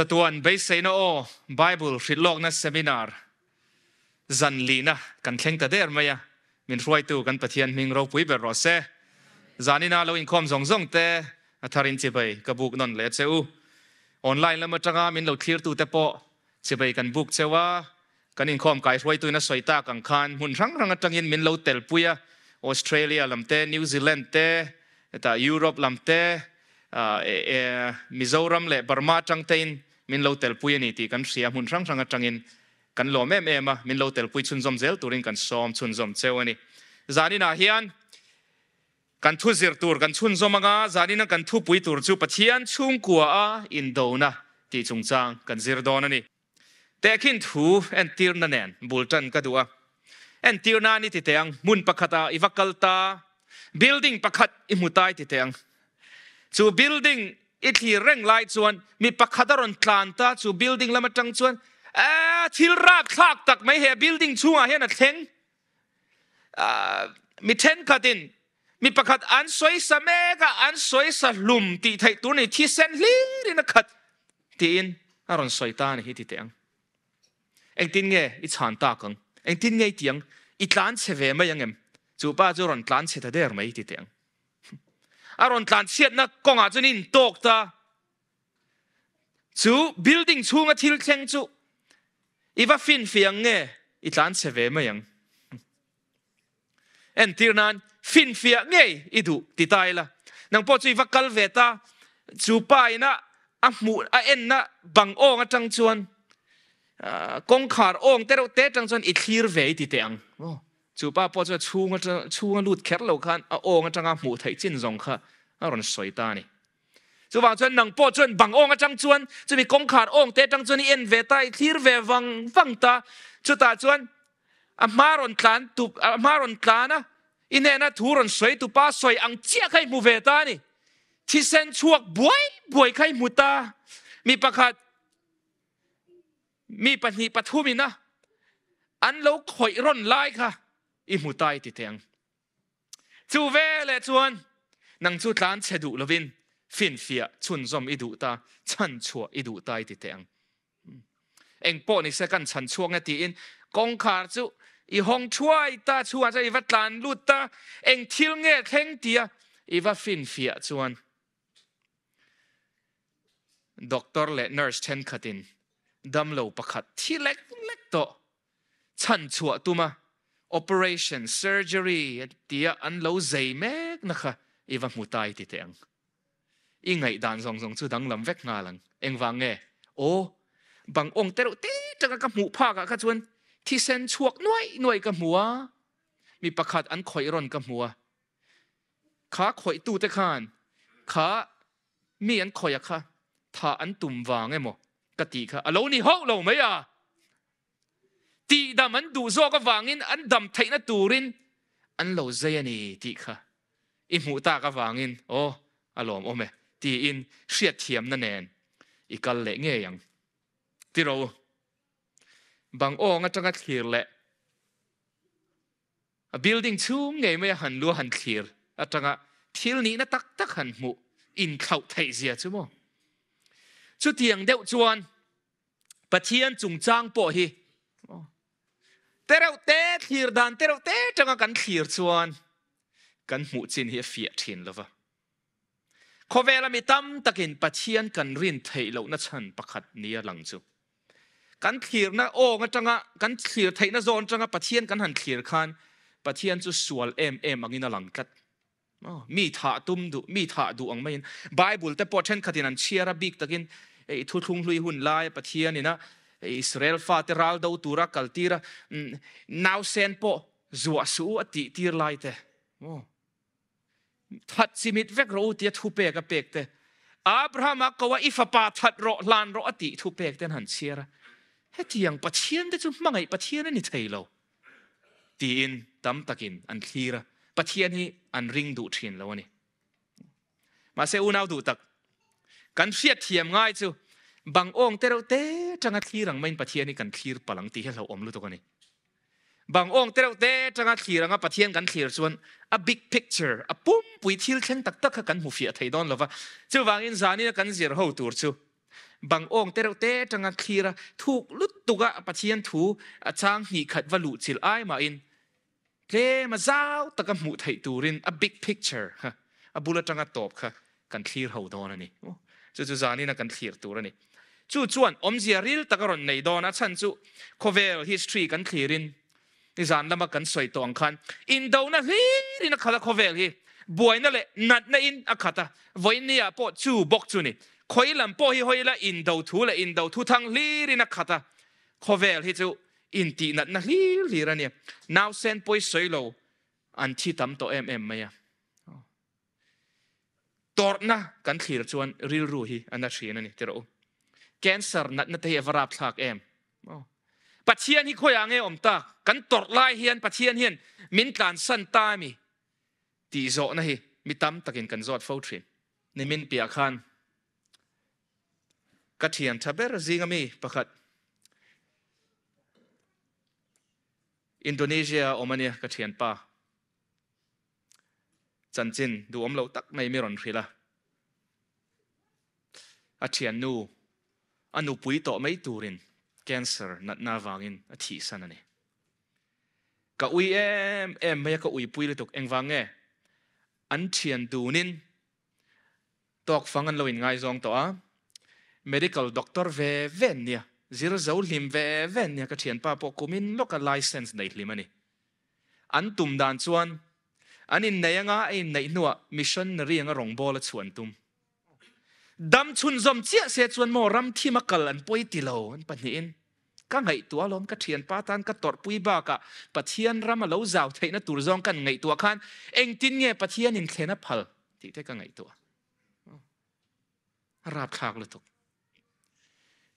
Chatuan beiseina aw Bible hrilhlawkna seminar zan lihna kan thleng ta der mai a, min hruaitu kan Pathian hming ropui ber rawh se. Zanina lo inkhawm zawng zawng te a tharin chibai ka buk nawn leh che u. Online lam atanga min lo thlirtute pawh chibai kan buk cheu a, kan inkhawm kaihruaituin a sawi tak ang khan hmun hrang hrang atangin min lo telpui a, Australia lam te, New Zealand te, hetah Europe lam te, Mizoram leh Burma atang tein min lo telpui a ni tih kan hria, hmun hrang hrang atangin kan lawm em em a, min lo telpui chhunzawm zel turin kan sawm chhunzawm cheu a ni. Zaninah hian kan thu zir tur kan chhunzawm anga, zanina kan thupui tur chu Pathian chhungkua a indona tih chungchang kan zir dawn a ni. Tehkhin thu entirna nen bul tan ka duh a, entirna ni ti teh ang, hmun pakhatah i va kal ta, building pakhat i hmu tai ti teh ang. Chu building i thlir reng lai chuan mi pakhat a rawn tlan ta, chu building lam atang chuan, Aaa, thil rapthlak tak mai he building chhungah hian a thleng. Mi thenkhatin mi pakhat an sawisa mek a, an sawisa hlum tih theih tur ni thisen hlirin a khat tiin a rawn sawi ta a ni hi ti teh ang. Engtin nge i chhan tak ang? Engtin nge i ti ang? I tlan chhe ve mai ang em? Chu pa chu rawn tlan chhe ta der mai ti teh ang. A rawn tlan chhiatna kawngah chuan i intawk ta. Chu building chhunga thil thleng chu i va finfiah ang nge i tlan chhe ve mai ang? Entir nan finfiah ngei i duh ti ta ila, nang pawh chu i va kal ve ta, chu pa ina a hmuh a enna bang awng atang chuan kawngkhar awng te reuh te atang chuan i thlir ve i ti teh ang. Chu pa pawh chu a chhung chhunga lut kher lo khan a awng atanga hmuh theih chin zawng kha a rawn sawi ta a ni. Chuvang chuan nang pawh chuan bang awng atang chuan chumi kawngkhar awng te atang chuan i en ve ta, i thlir ve vang vang ta. Chutah chuan a hma rawn tlan tu, a hma rawn tlan a, i hnena thu rawn sawi tu pa sawi ang chiah kha i hmu ve ta a ni. Thisen chhuak buai buai kha i hmu ta. Mi pakhat, mi pahnih pathumin a an lo khawih rawn lai kha i hmu ta i ti teh ang. Chu veleh chuan nang chu tlan chhe duh lovin finfiah chhunzawm i duh ta, chhan chhuah i duh ta i ti teh ang. Eng pawh ni se kan chhan chhuak nge tiin kawngkhar chu i hawng thuai ta, chhuah chuan i va tlan lut ta, eng thil nge thleng tia i va finfiah chuan doctor leh nurse thenkhatin damlo pakhat thi lek lek tawh chhan chhuah tuma operation, surgery tia an lo zei mek na kha i va hmu ta i ti teh ang. I ngaihdan zawng zawng chu danglam vek nghal ang. Engvang nge? Aw, bang awng te reuh te taka ka hmuh phak ah kha chuan thisen chhuak nuai nuai ka hmu a, mi pakhat an khawih rawn ka hmu a, kha khawih tute khan kha mi an khawih a kha thah an tum vang emaw ka tih kha a lo ni hauh lo mai a. Tihdam an duh zawk avangin an dam theihna turin an lo zai a ni tih kha i hmuh tak avangin aw a lawmawm e tiin hriatthiamna nen i kal leh ngei ang. Tiro bang awng atanga thlir leh a building chhung ngei mai a han lu a han thlir atanga thil nihna tak tak han hmuh inthlauh theih zia chu maw. Chutiang deuh chuan Pathian chungchang pawh hi tereuh te thlir dan tereuh te tanga kan thlir chuan kan hmuh chin hi a fiah thin lova. Khawvela mi tam takin Pathian kan rin theih lohna chhan pakhat nia lang chu kan thlirna awng atanga kan thlir theihna zawn atanga Pathian kan han thlir khan Pathian chu sual em em angin a lang tlat. Mi thah tum duh, mi thah duh ang maiin Bible te pawh thenkhatin an chhiar a, bik takin i thuthlung hlui hun lai Pathianin a Israel fate ral do tura kal tir a, nausen pawh zuah suh u a tih tir lai te, that chimit vek rawh u tia thupek a pek te, Abraham-a ko a i fapa that rawh, hlan rawh a tih thupek te an han chhiar a, hetiang Pathian te chu hmangaih Pathian a ni thei lo. Tiin tam takin an thlir a, Pathian hi an ring duh thin lo a ni. Mahse unau duh tak, kan hriatthiam ngai chu bang awng te reuh te tanga thlir ang maiin Pathian hi kan thlir palh ang tih hi a hlauhawm lutuk a ni. Bang awng te reuh te tanga thlir anga Pathian kan thlir chuan a big picture, a pumpui thil thleng tak tak kha kan hmu fiah thei dawn lo va. Chuvangin zanina kan zir ho tur chu. Bang awng te reuh te atanga thlir a, thuk lutuk a Pathian thu a chang hnih khat va luh chilh ai mahin tlem a zau taka hmuh theih turin a big picture kha a bul atanga tawp kha kan thlir ho dawn a ni. Chu chu zanin a kan thlir tur a ni. Chu chuan awmzia ril tak a rawn nei dawn a, chhan chu khawvel history kan thlirin Nizan lama kan sawi tawh ang khan indona hlirin a khat a khawvel hi buaina leh natna in a khat a, vawiinniah pawh chu bawk chu ni. Khawi lam pawh hi hawi ila indo thu leh indo thu thang hlirin a khat a, khawvel hi chu intih natna hlir hlir a nia. Nausen pawi sawi lo an thi tam tawh em em mai a. Tawrhna kan thlir chuan rilru hi a na thin a ni ti rawh u. Cancer natna te hi a va rapthlak em? Pathian hi khawiah nge awm tak? Kan tawrh lai hian Pathian hian min tlansan ta mi tih zawhna hi mi tam takin kan zawt fo thin. Nimin piah khan ka thian tha ber zinga mi pakhat Indonesia a awm a nia ka thianpa. Chanchin duhawm lo tak mai mi rawn hrilh a, a thiannu a nupui tawh mai turin cancer natna avangin a thihsan a ni. Ka ui em em mai a, ka uipui lutuk. Engvang nge? An thian dunin tawk fang an lo inngaizawng tawh a, medical doctor ve ve an nia, zir zo hlim ve ve an nia, ka thianpa pawh kumin lawka license nei hlim a ni. An tum dan chuan an inneih anga a inneih hnuah missionary anga rawngbâwl a chhuah an tum. Dam chhunzawm chiah se chuan maw ram thim a kal an pawi ti lo an pahnihin. Ka ngaihtuah alawm ka thianpa tan ka tawrhpui bakah Pathian ram a lo zau theihna tur zawng kan ngaihtuah khan engtin nge Pathian in thlen a phal tih te ka ngaihtuah. A rapthlak lutuk.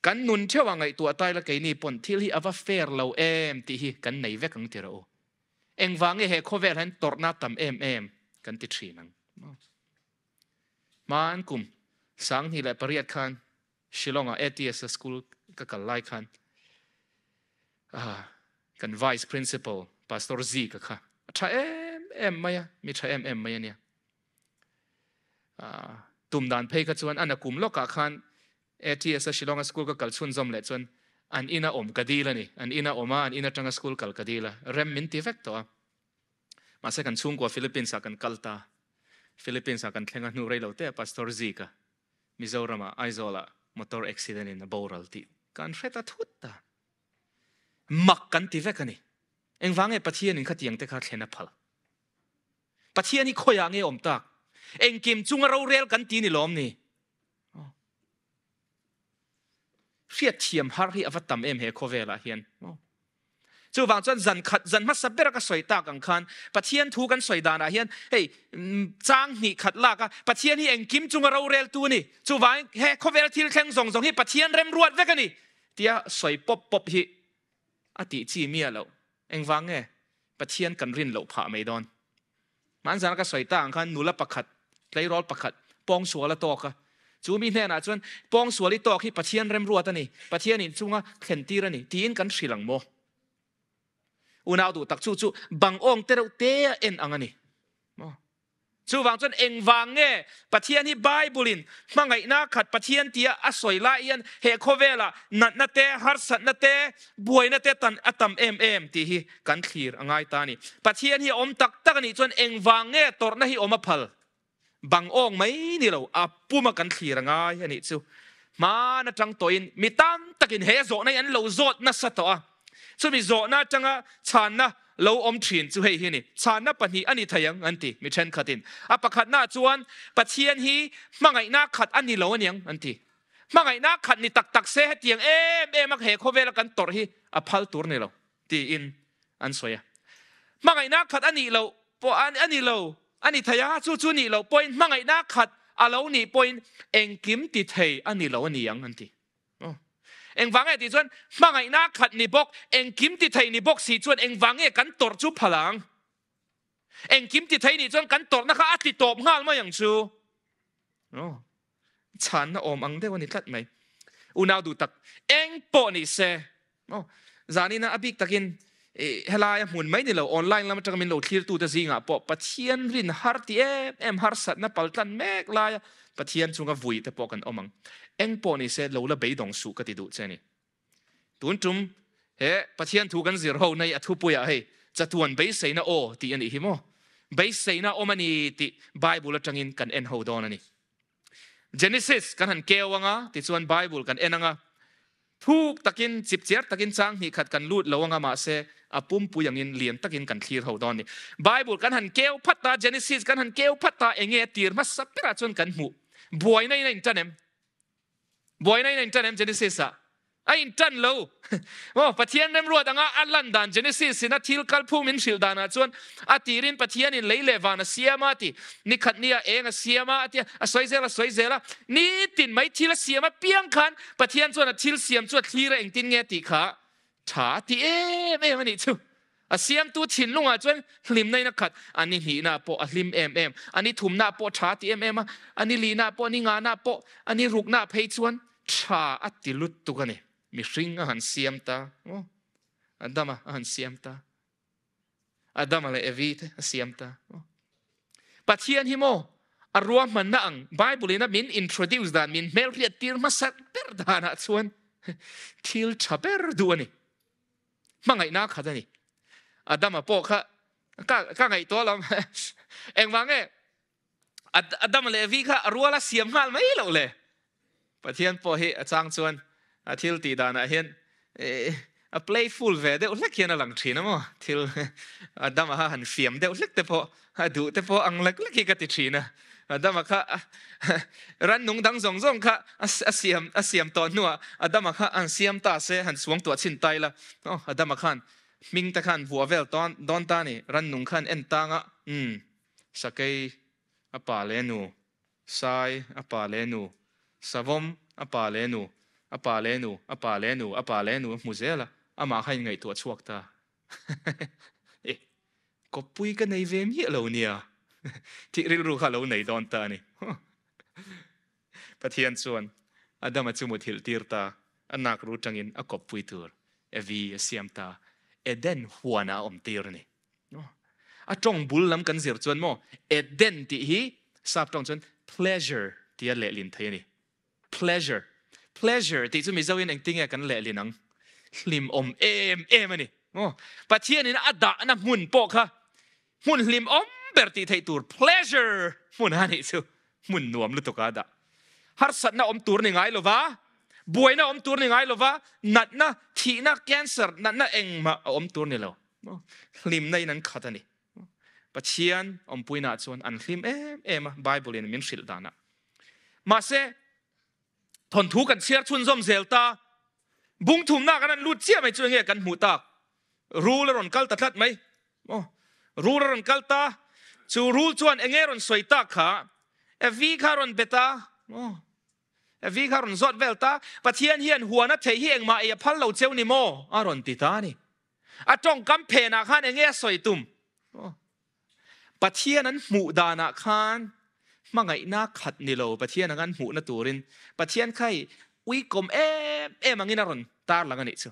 Kan nun theuh ah ngaihtuah tai la keini pawn thil hi a va fair lo em tih hi kan nei vek ang ti rawh u. Engvang nge he khawvel hian tawrhna tam em em kan ti thin ang. Hmaan kum 2008 khan Shillong ah ATS a school ka kal lai khan kan vice principal Pastor Zika kha a tha em em mai a, mi tha em em mai a nia. Tum dan phei kha chuan ana kum lawkah khan ATS a Shillong a school ka kal chhunzawm leh chuan an ina awm ka dil a ni. An ina awm a, an in atanga school kal ka dil a, rem min ti vek tawh a. Mahse kan chhungkua Philippines ah kan kal ta. Philippines ah kan thleng a hnu rei lo te Pastor Zika Mizoram ah Aizawl ah motor accident in a boral tih kan hre ta thut ta. Mak kan ti vek a ni. Engvang nge Pathian in khatiang te kha thlen a phal? Pathian hi khawiah nge awm tak? Engkim chunga rorel kan ti ni lawm ni? Hriatthiam har hi a va tam em he khawvelah hian. Chuvang chuan zan khat zan hmasa bera ka sawi tak ang khan Pathian thu kan sawi danah hian hei chang hnih khat lak a Pathian hi engkim chunga rorel tu a ni. Chuvangin he khawvel thil thleng zawng zawng hi Pathian remruat vek a ni tia sawi pawp pawp hi a tih chi miah loh. Engvang nge Pathian kan rin loh phah mai dawn? Hmanzana ka sawi ta ang khan nula pakhat, tleirawl pakhat pawngsual a tawk a. Chu mi hnenah chuan pawngsual i tawk hi Pathian remruat a ni, Pathian in chunga thlen tir a ni tiin kan hrilh ang maw? Unau duh tak chu chu bang awng te reuh te a en ang a ni. Maw? Chuvang chuan engvang nge Pathian hi Bible-in hmangaihna khat Pathian tia a sawi lai hian he khawvelah natna te, harsatna te, buaina te tan a tam em em tih hi kan thlir a ngai ta a ni. Pathian hi a awm tak tak a nih chuan engvang nge tawrhna hi awm a phal? Bang awng mai ni lo, a puma kan thlir a ngai a nih chu. Hmaan atang tawhin mi tam takin he zawhna hi an lo zawt nasa tawh a. Chumi zawhna atanga chhanna lo awm thin chu hei hi a ni, chhanna pahnih a ni thei ang an ti mi thenkhatin. A pakhatnaah chuan Pathian hi hmangaihna khat a ni lo a niang an ti. Hmangaihna khat ni tak tak se hetiang em em a he khawvela kan tawrh hi a phal tur ni lo tiin an sawi a. Hmangaihna khat a nih loh pawh a ni lo a ni thei a, chu chu nih loh pawhin hmangaihna khat a lo nih pawhin engkim ti thei a ni lo a ni ang an ti. Engvang nge tih chuan hmangaihna khat ni bawk, engkim ti thei ni bawk si chuan engvang nge kan tawrh chu phal ang? Engkim ti thei nih chuan kan tawrhna kha a ti tawp nghal mai ang chu. Chhanna awm ang deuh a ni tlat mai. Unau duh tak, eng pawh ni se, zanina a bik takin Helaia hmun mai ni lo, online lam atanga min lo thlirtute zingah pawh Pathian rin har ti em em harsatna paltlan mek laia Pathian chunga vui te pawh kan awm ang. Eng pawh ni se lo la beidawng suh ka ti duh che ni. Tun tum he Pathian thu kan zir ho na hi a thupuiah hei chatuan beiseina aw tih a nih hi maw? Beiseina awm a ni tih Bible atangin kan en ho dawn a ni. Genesis kan han keu anga tichuan Bible kan en anga thuk takin chipchiar takin chang hnih khat kan lut lo anga mahse a pumpui angin lian takin kan thlir ho dawn ni. Bible kan han keu phat ta Genesis kan han keu phat ta enge a tir hmasa berah chuan kan hmuh buaina in a intan em? Buaina in a intan em Genesis ah? A intan lo. Aw, Pathian remruat anga a lan dan Genesis in a thil kalphung min hrilh danah chuan a tirin Pathian in lei leh van a siam a ti. Nikhat nia eng a siam a a tia, a sawi zel a sawi zel a. Nitin mai thil a siam apiang khan Pathian chuan a thil siam chu a thlir a engtin nge tih kha Tha a ti em em a nih chu. A siamtu thinlungah chuan hlimna in a khat. A ni hnihna pawh a hlim em em, a ni thumna pawh tha a ti em em a, a ni lihna pawh, a ni ngana pawh, a ni rukna phei chuan tha a ti lutuk a ni. Mihring a han siam ta, aw, Adama a han siam ta. Adama leh Evi te a siam ta. Aw. Pathian hi maw a ruahmanna ang Bible in a min introduce dan min hmelhriat tir hmasa ber danah chuan thil tha ber duh a ni. Hmangaihna khat a ni. Adama pawh kha ka ka ngaihtuah lam engvang nge Adama leh Evi kha a ruala siam nghal mai loh le. Pathian pawh hi a chang chuan a thil tih danah hian a playful ve deuh hlek hian a lang thin a maw? Thil Adama kha han fiam deuh hlek te pawh a duh te pawh ang lek lek hi ka ti thin a. Adama kha rannung dang zawng zawng kha a siam a siam tawh hnuah Adama kha an siam ta se han suang tuah chhin ta ila. Aw Adama khan hming te khan vuah vel dawn ta ni rannung khan en tang a umm Sakei a pa leh nu, Sai a pa leh nu, Savawm a pa leh nu, a pa leh nu, a pa leh nu, a pa leh nu a hmu zel a, amah kha inngaihtuah chhuak ta. Eh, kawppui ka nei ve miah lo nia, tih rilru kha a lo nei dawn ta a ni. Pathian chuan Adama chu muthilh tir ta, a nak ru tangin a kawppui tur Evi a siam ta, Eden huanah a awm tir a ni. A tawng bul lam kan zir chuan maw Eden tih hi sap tawng chuan pleasure tia lehlin thei a ni. Pleasure. Pleasure tih chu Mizoin engtinge kan lehlin ang? Hlimawm em em a ni. Maw? Pathianin a dahna hmun pawh kha hmun hlimawm ber tih theih tur pleasure hmun a nih chu. Hmun nuam lutuk a dah. Harsatna awm tur ni ngai lova, buaina awm tur ni ngai lova, natna, thihna, cancer, natna engmah a awm tur ni lo. Hlimna in an khat a ni. Pathian awmpuina chuan an hlim em em a, Bible in min hrilh danah. Mahse, thawnthu kan chhiar chhunzawm zel ta, bung thumna kan han lut chiah mai chu enge kan hmuh tak? Rul a rawn kal ta tlat mai. Maw? Rul a rawn kal ta, chu rul chuan enge rawn sawi tak kha? Evi kha rawn bet a, maw? Evi kha rawn zawt vel ta, Pathian hian huan a theih hi engmah ei a phal lo cheu ni maw? A rawn ti ta a ni. A tawngkam phenah khan enge a sawi tum? Pathian an hmuh danah khan hmangaihna khat ni lo Pathian ang an hmuhna turin Pathian kha hi uikawm em em angin a rawn tarlang a nih chu.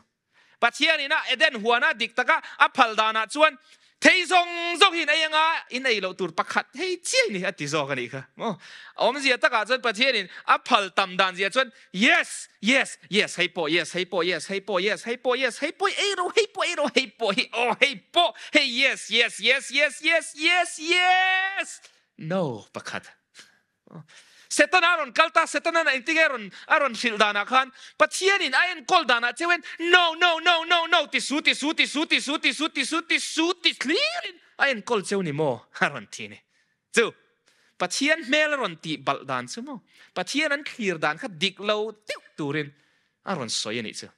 Pathian ina Eden huana dik taka a phal danah chuan thei zawng zawng hi in ei anga in ei loh tur pakhat hei chiai ni a ti zawk a nih kha. Maw? A awmzia takah chuan Pathianin a phal tam dan zia chuan yes, yes, yes, hei pawh yes, hei pawh yes, hei pawh yes, hei pawh yes, hei pawh ei ro, hei pawh ei ro, hei pawh hi aw, hei pawh hei yes, yes, yes, yes, yes, yes, yes, no pakhat. Setana a rawn kal ta, Setana'n engtinge a rawn a rawn hrilh danah khan Pathianin a enkawl danah cheuhin no, no, no, no, no ti su, ti su, ti su, ti su, ti su, ti su, ti su ti thlirin a enkawl cheu ni maw a rawn ti ni. Chu Pathian hmel a rawn tih balh dan chu maw Pathian an thlir dan kha dik lo deuh turin a rawn sawi a nih chu.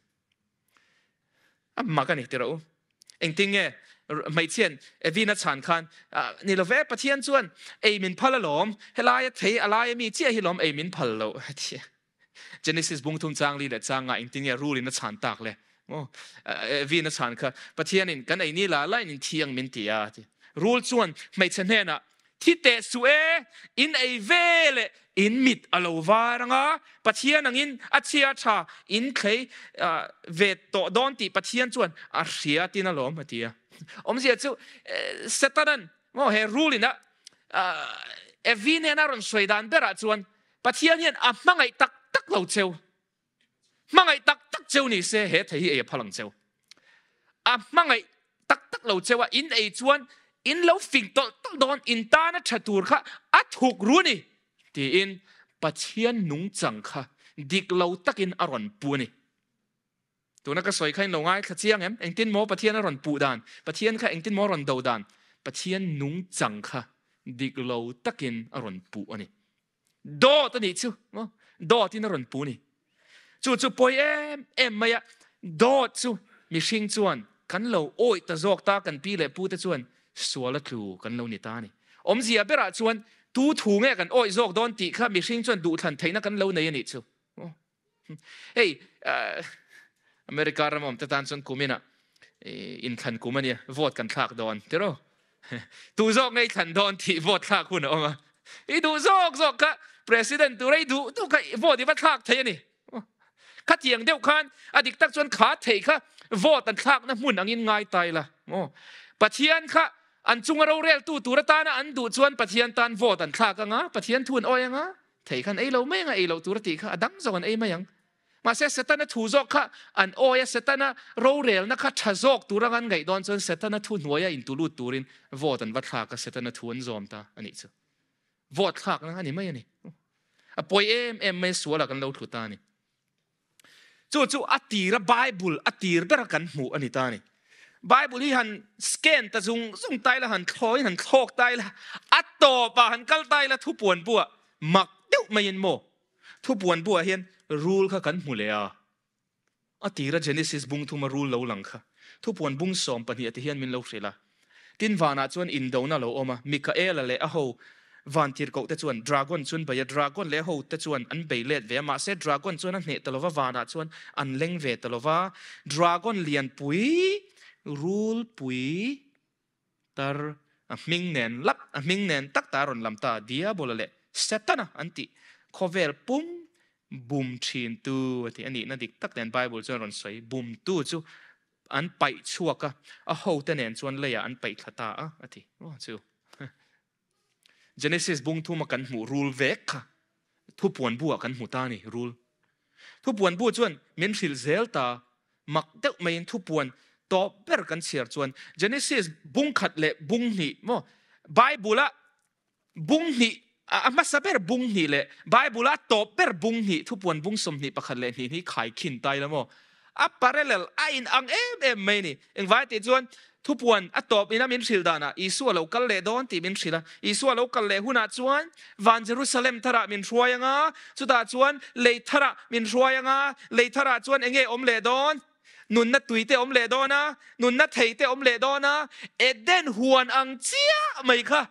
A mak a ni ti rawh u. Engtin nge hmeichhian Evina chhan khan ni lo ve Pathian chuan ei min phal alawm helaia thei a laia mi chiah hi lawm ei min phal lo a ti. Genesis bung thum chang li leh chang nga engtin nge rulin a chhan tak le maw Evina chhan kha Pathianin kan ei ni la lain in thiang min ti a ti. Rul chuan hmeichhe hnenah. Thi teh suh e, in ei ve leh in mit a lo var ang a, Pathian angin a chhia tha in thlei ve tawh dawn tih Pathian chuan a hria tin alawm a ti a. Awmzia chu Setanan maw he rule in a Evi nena rawn sawi dan berah chuan Pathian hian a hmangaih tak tak lo cheu. Hmangaih tak tak cheu ni se he thei hi ei a phal ang cheu. A hmangaih tak tak lo cheu a, in ei chuan in lo fing tawlh tawlh dawn, in tana tha tur kha a thuk ru ni tiin Pathian nungchang kha dik lo takin a rawn pu a ni. Tuna ka sawi kha in lo ngaithla chiang em? Engtin maw Pathian a rawn puh dan? Pathian kha engtin maw a rawn do dan? Pathian nungchang kha dik lo takin a rawn puh a ni. Dawt a nih chu maw? Dawt in a rawn pu ni. Chu chu pawi em em mai a, dawt chu mihring chuan kan lo awih ta zawk ta, kan pi leh pu te chuan sual a tlu kan lo ni ta a ni. Awmzia berah chuan tu thu nge kan awih zawk dawn tih kha mihring chuan duhthlan theihna kan lo nei a nih chu. Hei America ram awm te tan chuan kuminah inthlan kum a nia, vote kan thlak dawn tiraw? Tu zawk ngei thlan dawn tih vote thlak hun a awm a, i duh zawk zawk kha president tur a i duh duh kha vote i va thlak thei a ni. Khatiang deuh khan a dik tak chuan kha thei kha vote an thlakna hmun angin ngai ta ila maw? Pathian kha an chunga roreltu tur atana an duh chuan Pathian tan vote an thlak anga, Pathian thu an awi anga, Thei khan ei lo mai ang a, ei loh tur a tih kha a dang zawk an ei mai ang. Mahse Setana thu zawk kha an awi a, Setana rorelna kha tha zawk tur anga an ngaih dawn chuan Setana thu hnuaia intulut turin vote an va thlak a, Setana thu an zawm ta a nih chu. Vote thlakna a ni mai a ni. A pawi em em mai sualah kan lo thlu ta a ni. Chu chu a tira Bible a tir bera kan hmuh a ni ta a ni. Bible hi han scan ta zung zung ta ila, han thlawin han thlawk ta ila, a tawpah han kal ta ila thupuan buah mak deuh maiin maw thupuan buah hian rul kha kan hmu leh a. A tira Genesis bung thuma rul lo lang kha thupuan bung 12 ah te hian min lo hrilh a. Tin vanah chuan indona a lo awm a, Mikaela leh a ho vantirhkoh te chuan dragon chu an bei a, dragon leh a ho te chuan an bei let ve a, mahse dragon chuan a hneh ta lova, vanah chuan an leng ve ta lova, dragon lianpui rulpui tar a hming nen lap a hming nen tak ta a rawn lam ta, Diabola leh Setana an tih khawvel pum bum thintu a ti a nihna dik tak nen Bible chuan a rawn sawi, bumtu chu An paih chhuak a, a hote nen chuan leiah an paih thla ta a, a ti. Aw chu. Genesis bung thuma kan hmuh rul vek kha thupuan bu ah kan hmu ta a ni, rul. Thupuan bu chuan min hrilh zel ta, mak deuh maiin thupuan tawp ber kan chhiar chuan Genesis bung khat leh bung hnih maw Bible a Bung hnih, a hmasa ber bung hnih leh Bible a tawp ber bung hnih, thupuan bung 21 leh hnih hnih khaikhin ta ila maw? A parallel, a in ang em em mai a ni. Engvai tih chuan thupuan a tawp ina min hrilh danah Isua lo kal leh dawn tih min hrilh a. Isua lo kal leh hunah chuan van Jerusalem tharah min hruai ang a, chutah chuan lei tharah min hruai ang a, lei tharah chuan enge awm leh dawn? Nunna tui te awm leh dawn a, nunna thei te awm leh dawn a, Eden huan ang chiah mai kha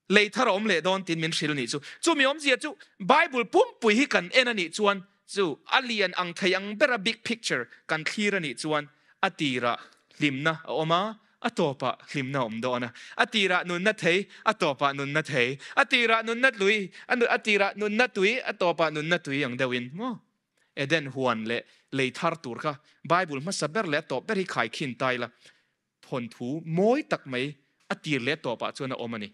lei thar a awm leh dawn tiin min hrilh a nih chu. Chumi awmzia chu Bible pumpui hi kan en a nih chuan chu a lian ang thei ang bera big picture kan thlir a nih chuan a tirah hlimna a awm a, a tawpah hlimna a awm dawn a. A tirah nunna thei, a tawpah nunna thei. A tirah nunna tui, a tirah nunna tui, a tawpah nunna tui ang deuhin maw? Eden huan leh lei thar tur kha Bible hmasa ber leh a tawp ber hi khaikhin ta ila thawnthu mawi tak mai a tir leh tawpah chuan a awm a ni.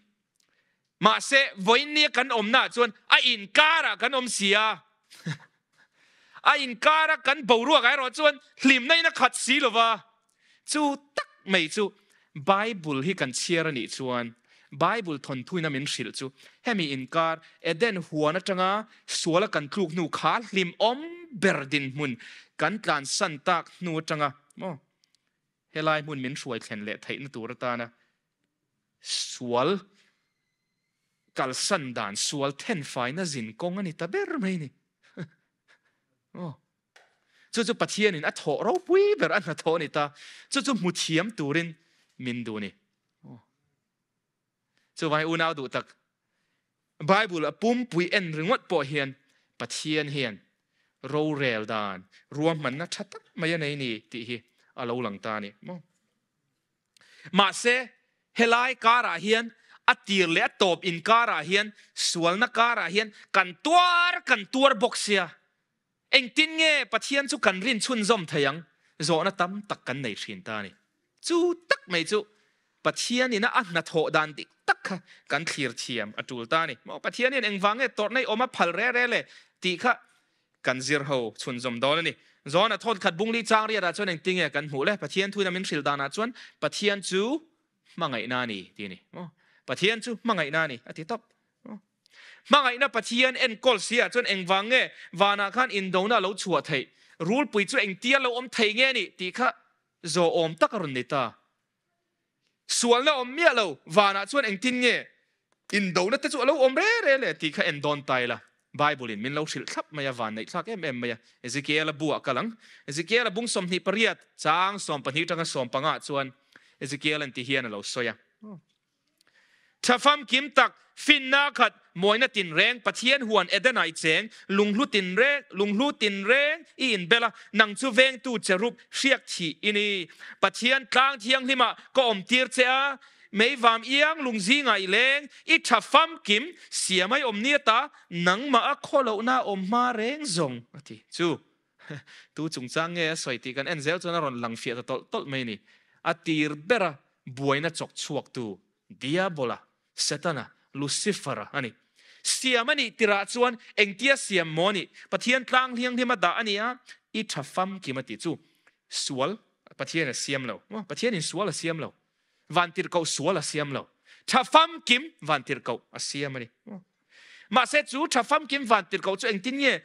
Mahse, vawiinnia kan awmnaah chuan a inkarah kan awm si a. A inkara kan boruakah erawh chuan hlimna in a khat si lo va. Chu tak mai chu Bible hi kan chhiar a nih chuan Bible thawnthuina min hrilh chu hemi inkar Eden huan atanga suala kan tluk hnu kha hlimawm ber dinhmun kan tlansan tak hnu atanga maw Helai hmun min hruai thlen leh theihna tur atana sual kalsan dan, sual thenfaina zin kawng a ni ta ber mai ni. Aw. Chu chu Pathianin a thawh ropui ber a hnathawh a ni ta. Chu chu hmu thiam turin min duh ni. Aw. Chuvangin unau duh tak, Bible a pumpui en ringawt pawh hian Pathian hian rorel dan ruahmanna tha tak mai a nei ni tih hi a lo lang ta a ni maw? Mahse, helai karah hian A tir leh a tawp inkarah hian sualna karah hian kan tuar kan tuar bawk sia. Engtin nge Pathian chu kan rin chhunzawm thei ang? Zawhna tam tak kan nei thin ta a ni. Chu tak mai chu Pathian ina a hnathawh dan dik tak kha kan thlir thiam a tul ta a ni. Maw Pathian hian engvang nge tawrh nei awm a phal re re le tih kha kan zir ho chhunzawm dawn a ni. Zawn a thawt khat bungli chang riatah chuan engtin nge kan hmuh le? Pathian thuina min hrilh danah chuan Pathian chu hmangaihna a ni tih a ni. Maw Pathian chu hmangaihna a ni a ti tawp. Hmangaihna Pathian enkawl si ah chuan engvang nge vanah khan indona a lo chhuah theih? Rulpui chu engtia lo awm thei nge ni tih kha zawhawm tak a rawn ni ta. Sualna awm miah lo vanah chuan engtin nge indona te chu a lo awm re re le tih kha en dawn ta ila. Bible in min lo hrilh thlap mai a, van neih thlak em em mai a. Ezekiel-a bu ah kal ang. Ezekiel-a bung 28 chang 12 tanga 15 ah chuan Ezekiel-a'n ti hian a lo sawi a. Tha famkim tak, finna khat, mawina tinreng, Pathian huan Eden-ah i cheng, lunghlu tinreng, lunghlu tinreng i inbel a, nang chu vengtu cherub hriak thih i ni. Pathian tlang thianghlimah ka awmtir che a, meivam iang lung zingah i leng, i tha famkim, siam ai awm ni ata, nangmah a khawlohna awm hma reng zawng, a ti. Chu tu chungchang nge a sawi tih kan en zel chuan a rawn lang fiah ta tawlh tawlh mai a ni. A tir ber a buaina chawk chhuaktu Diabola, Setana, Lucifer-a a ni. Siam a nih tirah chuan engtia siam maw a nih? Pathian tlang hlianghlim a dah a ni a, i tha famkim a ti chu. Sual Pathian a siam lo. Pathianin sual a siam lo. Vantirhkoh sual a siam lo. Tha famkim vantirhkoh a siam a ni. Mahse chu tha famkim vantirhkoh chu engtin nge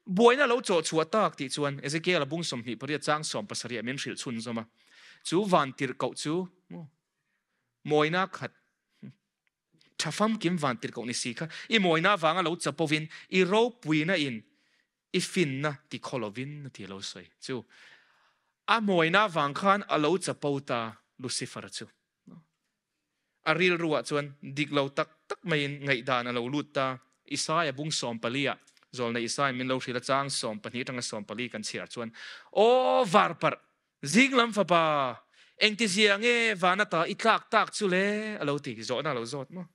buaina lo chawh chhuah tak tih chuan Ezekiel-a bung 28 chang 70 ah min hrilh chhunzawm a. Chu vantirhkoh chu mawina khat tha famkim vantirhkoh ni si kha i mawina avanga lo chapovin i ropuina in i finna ti khaw lovin a ti lo sawi. Chu a mawina avang khan a lo chapo ta Lucifer-a chu. A rilruah chuan dik lo tak tak maiin ngaihdan a lo lut ta. Isaia bung 14 ah zawlna Isaia min lo hrilh a chang 12 atanga 14 kan chhiar chuan, Aw varparh, zinglam fapa, engtizia nge van ata i tlak tak chu le? a lo ti. Zawhna a lo zawt maw?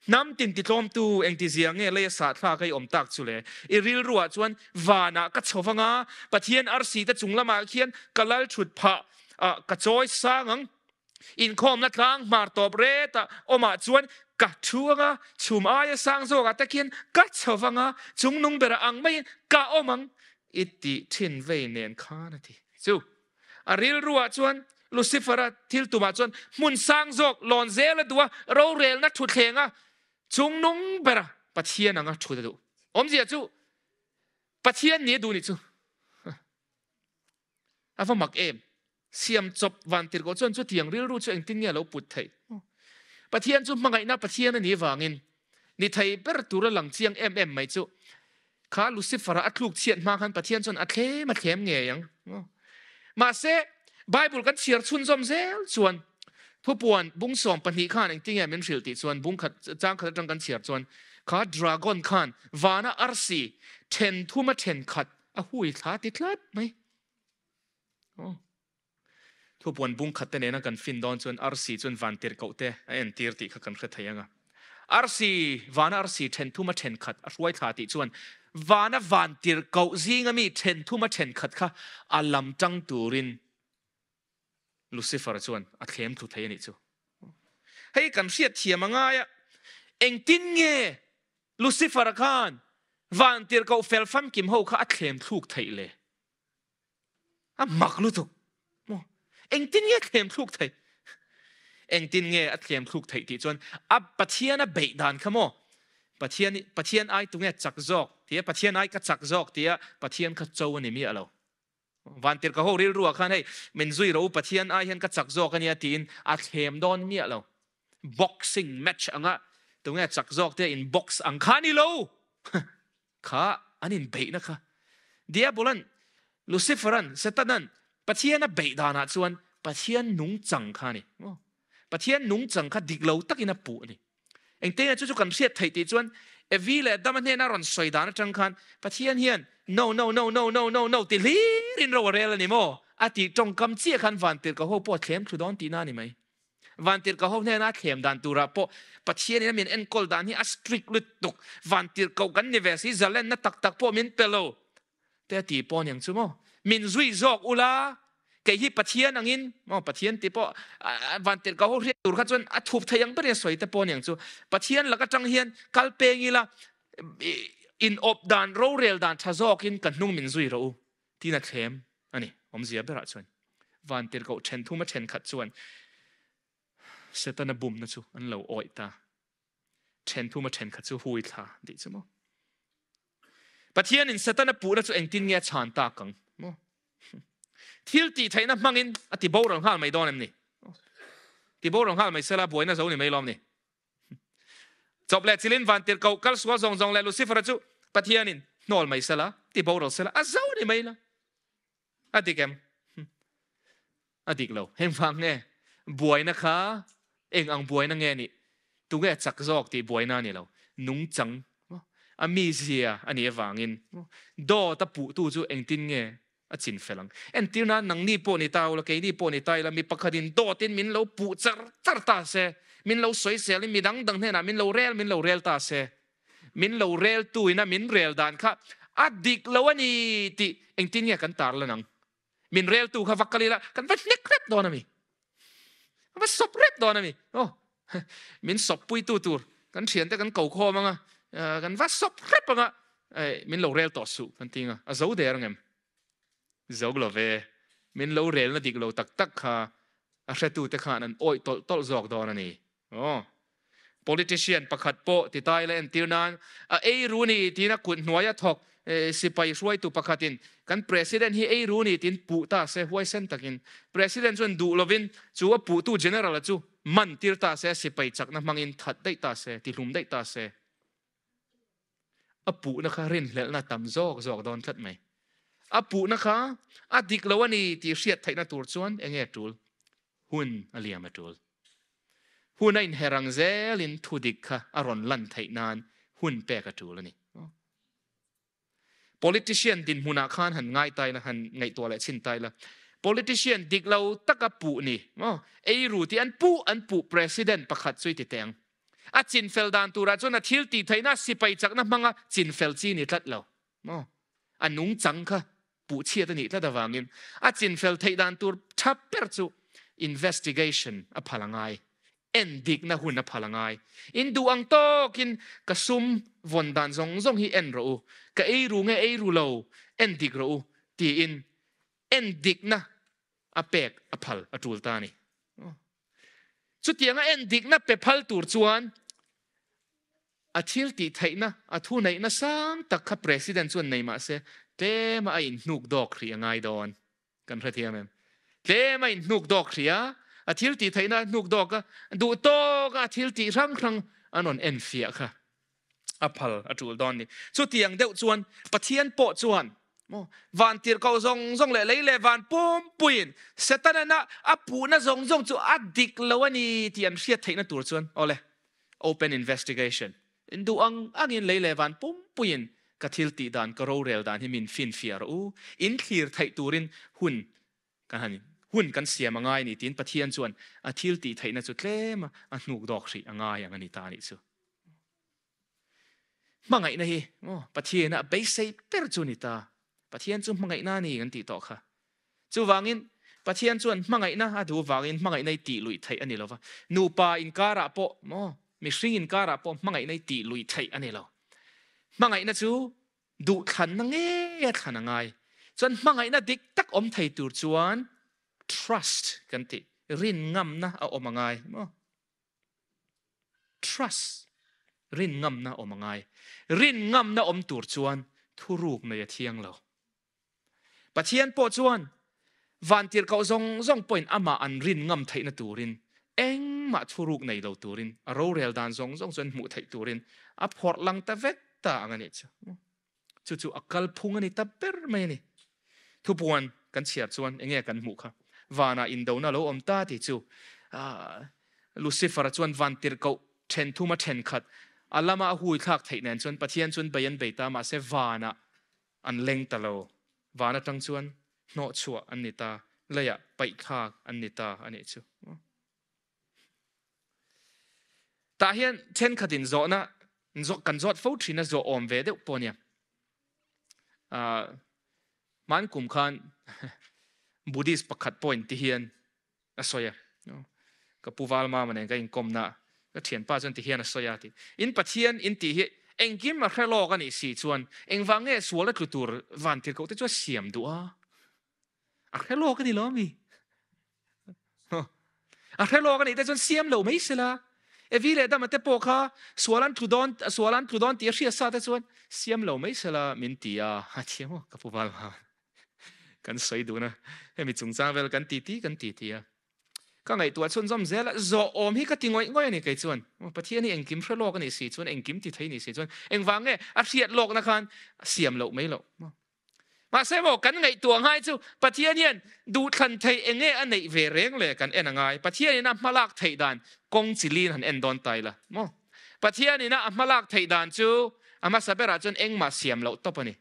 Hnam tin titlawmtu engtizia nge lei a sahthlak a i awm tak chu le? I rilruah chuan vanah ka chho vang a, Pathian arsi te chung lamah khian ka lal thut phah ah ka chawi sang ang. Inkhawmna tlang hmar tawp ret ah awmah chuan ka thu ang a, chhum aia sang zawkah te khian ka chho vang a, chungnung berah ang maiin ka awm ang i tih thin vei nen khan a ti. Chu A rilruah chuan Lucifer-a thil tumah chuan hmun sang zawk lawn zel a duh a, rorelna thuthlenga chungnung bera Pathian anga thut a duh. Awmzia chu Pathian ni a duh nih chu. A va mak em! Siam chawp van tirhkoh chuan chutiang rilru chu engtin nge a lo put theih? Pathian chu hmangaihna Pathian a nih vangin ni thei ber tura lang chiang em em mai chu kha Lucifer-a a tluk chhiat hma khan Pathian chuan a thlem a thlem ngei ang. Mahse, Bible kan chhiar chhunzawm zel chuan thupuan bung 12 khan engtinge min hrilh tih chuan bung khat chang khat atang kan chhiar chuan kha dragon khan vana arsi then thuma then khat a hui thla ti tlat mai. Oh. Thupuan bung khat te nena kan fin dawn chuan arsi chuan van tirhkoh te a entir tih kha kan hre thei ang a. Arsi, vana arsi then thuma then khat a hruai thla tih chuan vana van tirhkoh zinga mi then thuma then khat kha a lam tang turin Lucifer chuan a thlem thlu thei a nih chu. Hei kan hriat thiam a ngai a, engtin nge Lucifer khan van tirhkoh fel famkim ho kha a thlem thluk theih le? A mak lutuk. Maw? Engtin nge a thlem thluk theih? Engtin nge a thlem thluk theih tih chuan a Pathian a beih dan kha maw? Pathian Pathian ai tu nge chak zawk tia Pathian ai ka chak zawk tia Pathian kha cho a ni miah lo. Vantir ka ho rilru ah khan hei min zui ro Pathian ai hian ka chak zawk ania tiin a thlem dawn miah lo. Boxing match anga tu nge chak zawk tia in box ang kha ni lo. Kha an inbeihna kha Diabolan, Luciferan, Setanan Pathian a beih danah chuan Pathian nungchang kha a ni. Pathian nungchang kha dik lo takin a puh a ni. Engtin nge chu chu kan hriat theih tih chuan Evi leh Adama hnena rawn sawi dan atang khan Pathian hian no no no no no no no ti hlirin ro a rel a ni maw? A tih tawngkam chiah khan vantirhkoh ho pawh a thlem thlu dawn tihna a ni mai. Vantirhkoh ho hnena thlem dan turah pawh Pathianin a min enkawl dan hi a strict lutuk. Vantirhkoh kan ni ve si, zalenna tak tak pawh min pe lo te a ti pawh aniang chu maw. Min zui zawk ula, kei hi Pathian angin maw, Pathian tih pawh vantirhkoh ho hriat tur kha chuan a thup thei ang berin a sawi te pawh aniang chu. Pathian lak atang hian kal peng ila, in awp dan, rorel dan tha zawkin ka hnung min zui rawh u. Tin a thlem a ni. Awmzia berah chuan vantirhkoh then thuma thenkhat chuan Setana bumna chu an lo awih ta. Then thuma thenkhat chu hui thla tih chu maw. Pathianin Setana puhna chu engtin nge a chhan tak ang maw? Thil tih theihna hmangin a ti boral nghal mai dawn em ni? Ti boral nghal mai sela buaina zo ni mai lawm ni? Chawp leh chilin vantirhkoh kal sual zawng zawng leh Lucifer-a chu Pathianin hnawl mai sela, ti boral sela, a zo ni mai la. A dik em? A dik lo. Heng vang nge buaina kha eng ang buaina nge nih? Tunge chak zawk tih buaina a ni lo. Nungchang a mizia a nih avangin dawt a puhtu chu engtin nge a chin fel ang. Entir nan nangni pawh ni ta ula, keini pawh ni ta ila, mi pakhatin dawtin min lo puh char char ta se, min lo sawiselin mi dang dang hnenah min lo rel min lo rel ta se, min lo reltu ina min rel dan kha a dik lo a ni tih engtin nge kan tar lan ang? Min reltu kha va kal ila kan va hnek rep dawn a mi? Kan va sawp rep dawn a mi? Aw, min sawp puitu tur kan thiante kan ko khawm anga, kan va sawp rep anga, min lo rel tawh suh kan ti anga, a zo der angem? Zo lo ve, min lo relna dik lo tak tak kha a hretute khan an awih tawlh tawlh zawk dawn a ni. Aw, politician pakhat pawh ti tai la entir nan a ei ru ni tiin a kut hnuaia thawk sipai hruaitu pakhatin kan president hi ei ru ni tiin puh ta se huaisen takin president chuan duh lovin chu a puhtu general a chu man tir ta se sipai chakna hmangin that daih ta se tihlum daih ta se. A puhna kha rinhlelhna tam zawk zawk dawn tlat mai. A puhna kha a dik lo a ni tih hriat theihna tur chuan eng nge tul? Hun a liam a tul. Hun a inher ang zelin thu dik kha a rawn lan theih nan hun pek a tul a ni. Politician dinhmunah khan han ngai ta ila, han ngaihtuah leh chhin ta ila, politician dik lo taka puh ni maw, eiru tih an puh an puh president pakhat chu i ti teh ang. A chinfel dan turah chuan a thil tih theihna sipai chakna hmanga chinfel chi ni tlat lo maw, a nungchang kha puh chhiat a nih tlat avangin a chinfel theih dan tur tha ber chu investigation a phal a ngai. En dikna hun a phal a ngai. In duh ang tawkin ka sum vawn dan zawng zawng hi en rawh u, ka ei ru nge ei ru lo en dik rawh u tiin en dikna a pek a phal a tul ta a ni. Chutianga en dikna pe phal tur chuan a thil tih theihna, a thu neihna sang tak kha President chuan nei mah se tlema a inhnuk dawk hrih a ngai dawn. Kan hrethiam em? Tlem a inhnuk dawk hrih a, a thil tih theihna a hnuk dawk a, duh tawk a thil tih hrang hrang an rawn en fiah kha a phal a tul dawn ni. Chutiang deuh chuan Pathian pawh chuan maw van tirhkoh zawng zawng leh lei leh van pumpuiin Setana a puhna zawng zawng chu a dik lo a ni tih an hriat theihna tur chuan awle open investigation In duh ang angin lei leh van pumpuiin ka thil tih dan, ka rorel dan hi min finfiah rawh u. In thlir theih turin hun kan han hun kan siam a ngai a ni tiin Pathian chuan a thil tih theihna chu tlem a hnuk dawk hrih a ngai ang a ni ta a nih chu. Hmangaihna hi maw Pathiana a beisei ber chu a ni ta. Pathian chu hmangaihna a ni kan tih tawh kha. Chuvangin, Pathian chuan hmangaihna a duh vangin hmangaihna i tih luih theih a ni lo va. Nupa inkarah pawh maw, mihring inkarah pawh hmangaihna i tih luih theih a ni lo. Hmangaihna chu duhthlanna ngei a thlan a ngai. Chuan hmangaihna dik tak awm thei tur chuan trust kan tih, rinngamna a awm a ngai maw. Trust, rinngamna awm a ngai. Rinngamna awm tur chuan thuruk nei a thiang lo. Pathian pawh chuan vantirhkoh zawng zawng pawhin amah an rin ngam theihna turin, engmah thuruk nei lo turin, a rorel dan zawng zawng chu an hmuh theih turin a phawrh lang ta vek ta ang a nih chu. Chu chu a kalphung a ni ta ber mai a ni. Thupuan kan chhiar chuan enge kan hmuh kha? Vanah indona lo awm ta tih chu Lucifer-a chuan vantirhkoh then thuma thenkhat a lama a hui thlak theih nen chuan Pathian chuan bei an bei ta, mahse vanah an leng ta lo. Van atang chuan hnawhchhuah an ni ta, leiah paihthlak an ni ta a nih chu. Tah hian thenkhatin zawhna kan zawt fo thin a, zawh awm ve deuh pawh a nia. Hman kum khan Buddhist pakhat pawhin ti hian a sawi a, ka pu Valmama nen ka inkawmna ah ka thianpa chuan ti hian a sawi a ti, in Pathian in tih hi engkim a hre lawk a nih si chuan engvang nge sual a tlu tur van tirhkoh te chu a siam duh a, a hre lawk a ni lo ami? A hre lawk a nih te chuan siam lo mai sela, Evi leh Adama te pawh kha sual an tlu dawn, sual an tlu dawn tih a hriat sa te chuan siam lo mai sela min ti a, a thiam aw ka pu Valmama. Kan sawi dun a, hemi chungchang vel kan titi kan titi a. Ka ngaihtuah chhunzawm zel a, zawh awm hi ka ti ngawih ngawih a ni kei chuan. Pathian hi engkim hre lawk a nih si chuan, engkim ti thei a nih si chuan, engvang nge a hriat lawkna khan siam loh mai loh. Mahse maw kan ngaihtuah ngai chu Pathian hian duhthlan theih eng nge a neih ve reng le kan en a ngai. Pathian in a hmalak theih dan kawng chi lin han en dawn ta ila maw. Pathian in a hmalak theih dan chu a hmasa berah chuan engmah siam loh tawp a ni.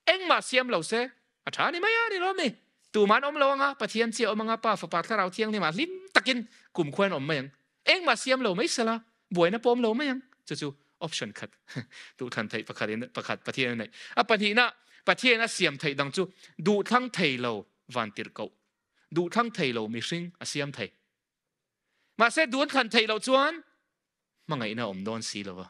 Engmah siam lo se a tha ni mai a ni lawm ni. Tuman awm lo anga Pathian chiah awm anga Pa Fapa Thlarau Thianghlimah hlim takin kumkhua in awm mai ang. Engmah siam lo mai sela buaina pawm lo mai ang. Chu chu option khat duhthlan theih pakhat in pakhat Pathian a neih. A pahnihna Pathian a siam theih dang chu duhthlang thei lo van tirhkoh. Duhthlang thei lo mihring a siam thei. Mahse duhthlan theih loh chuan hmangaihna a awm dawn si lo va.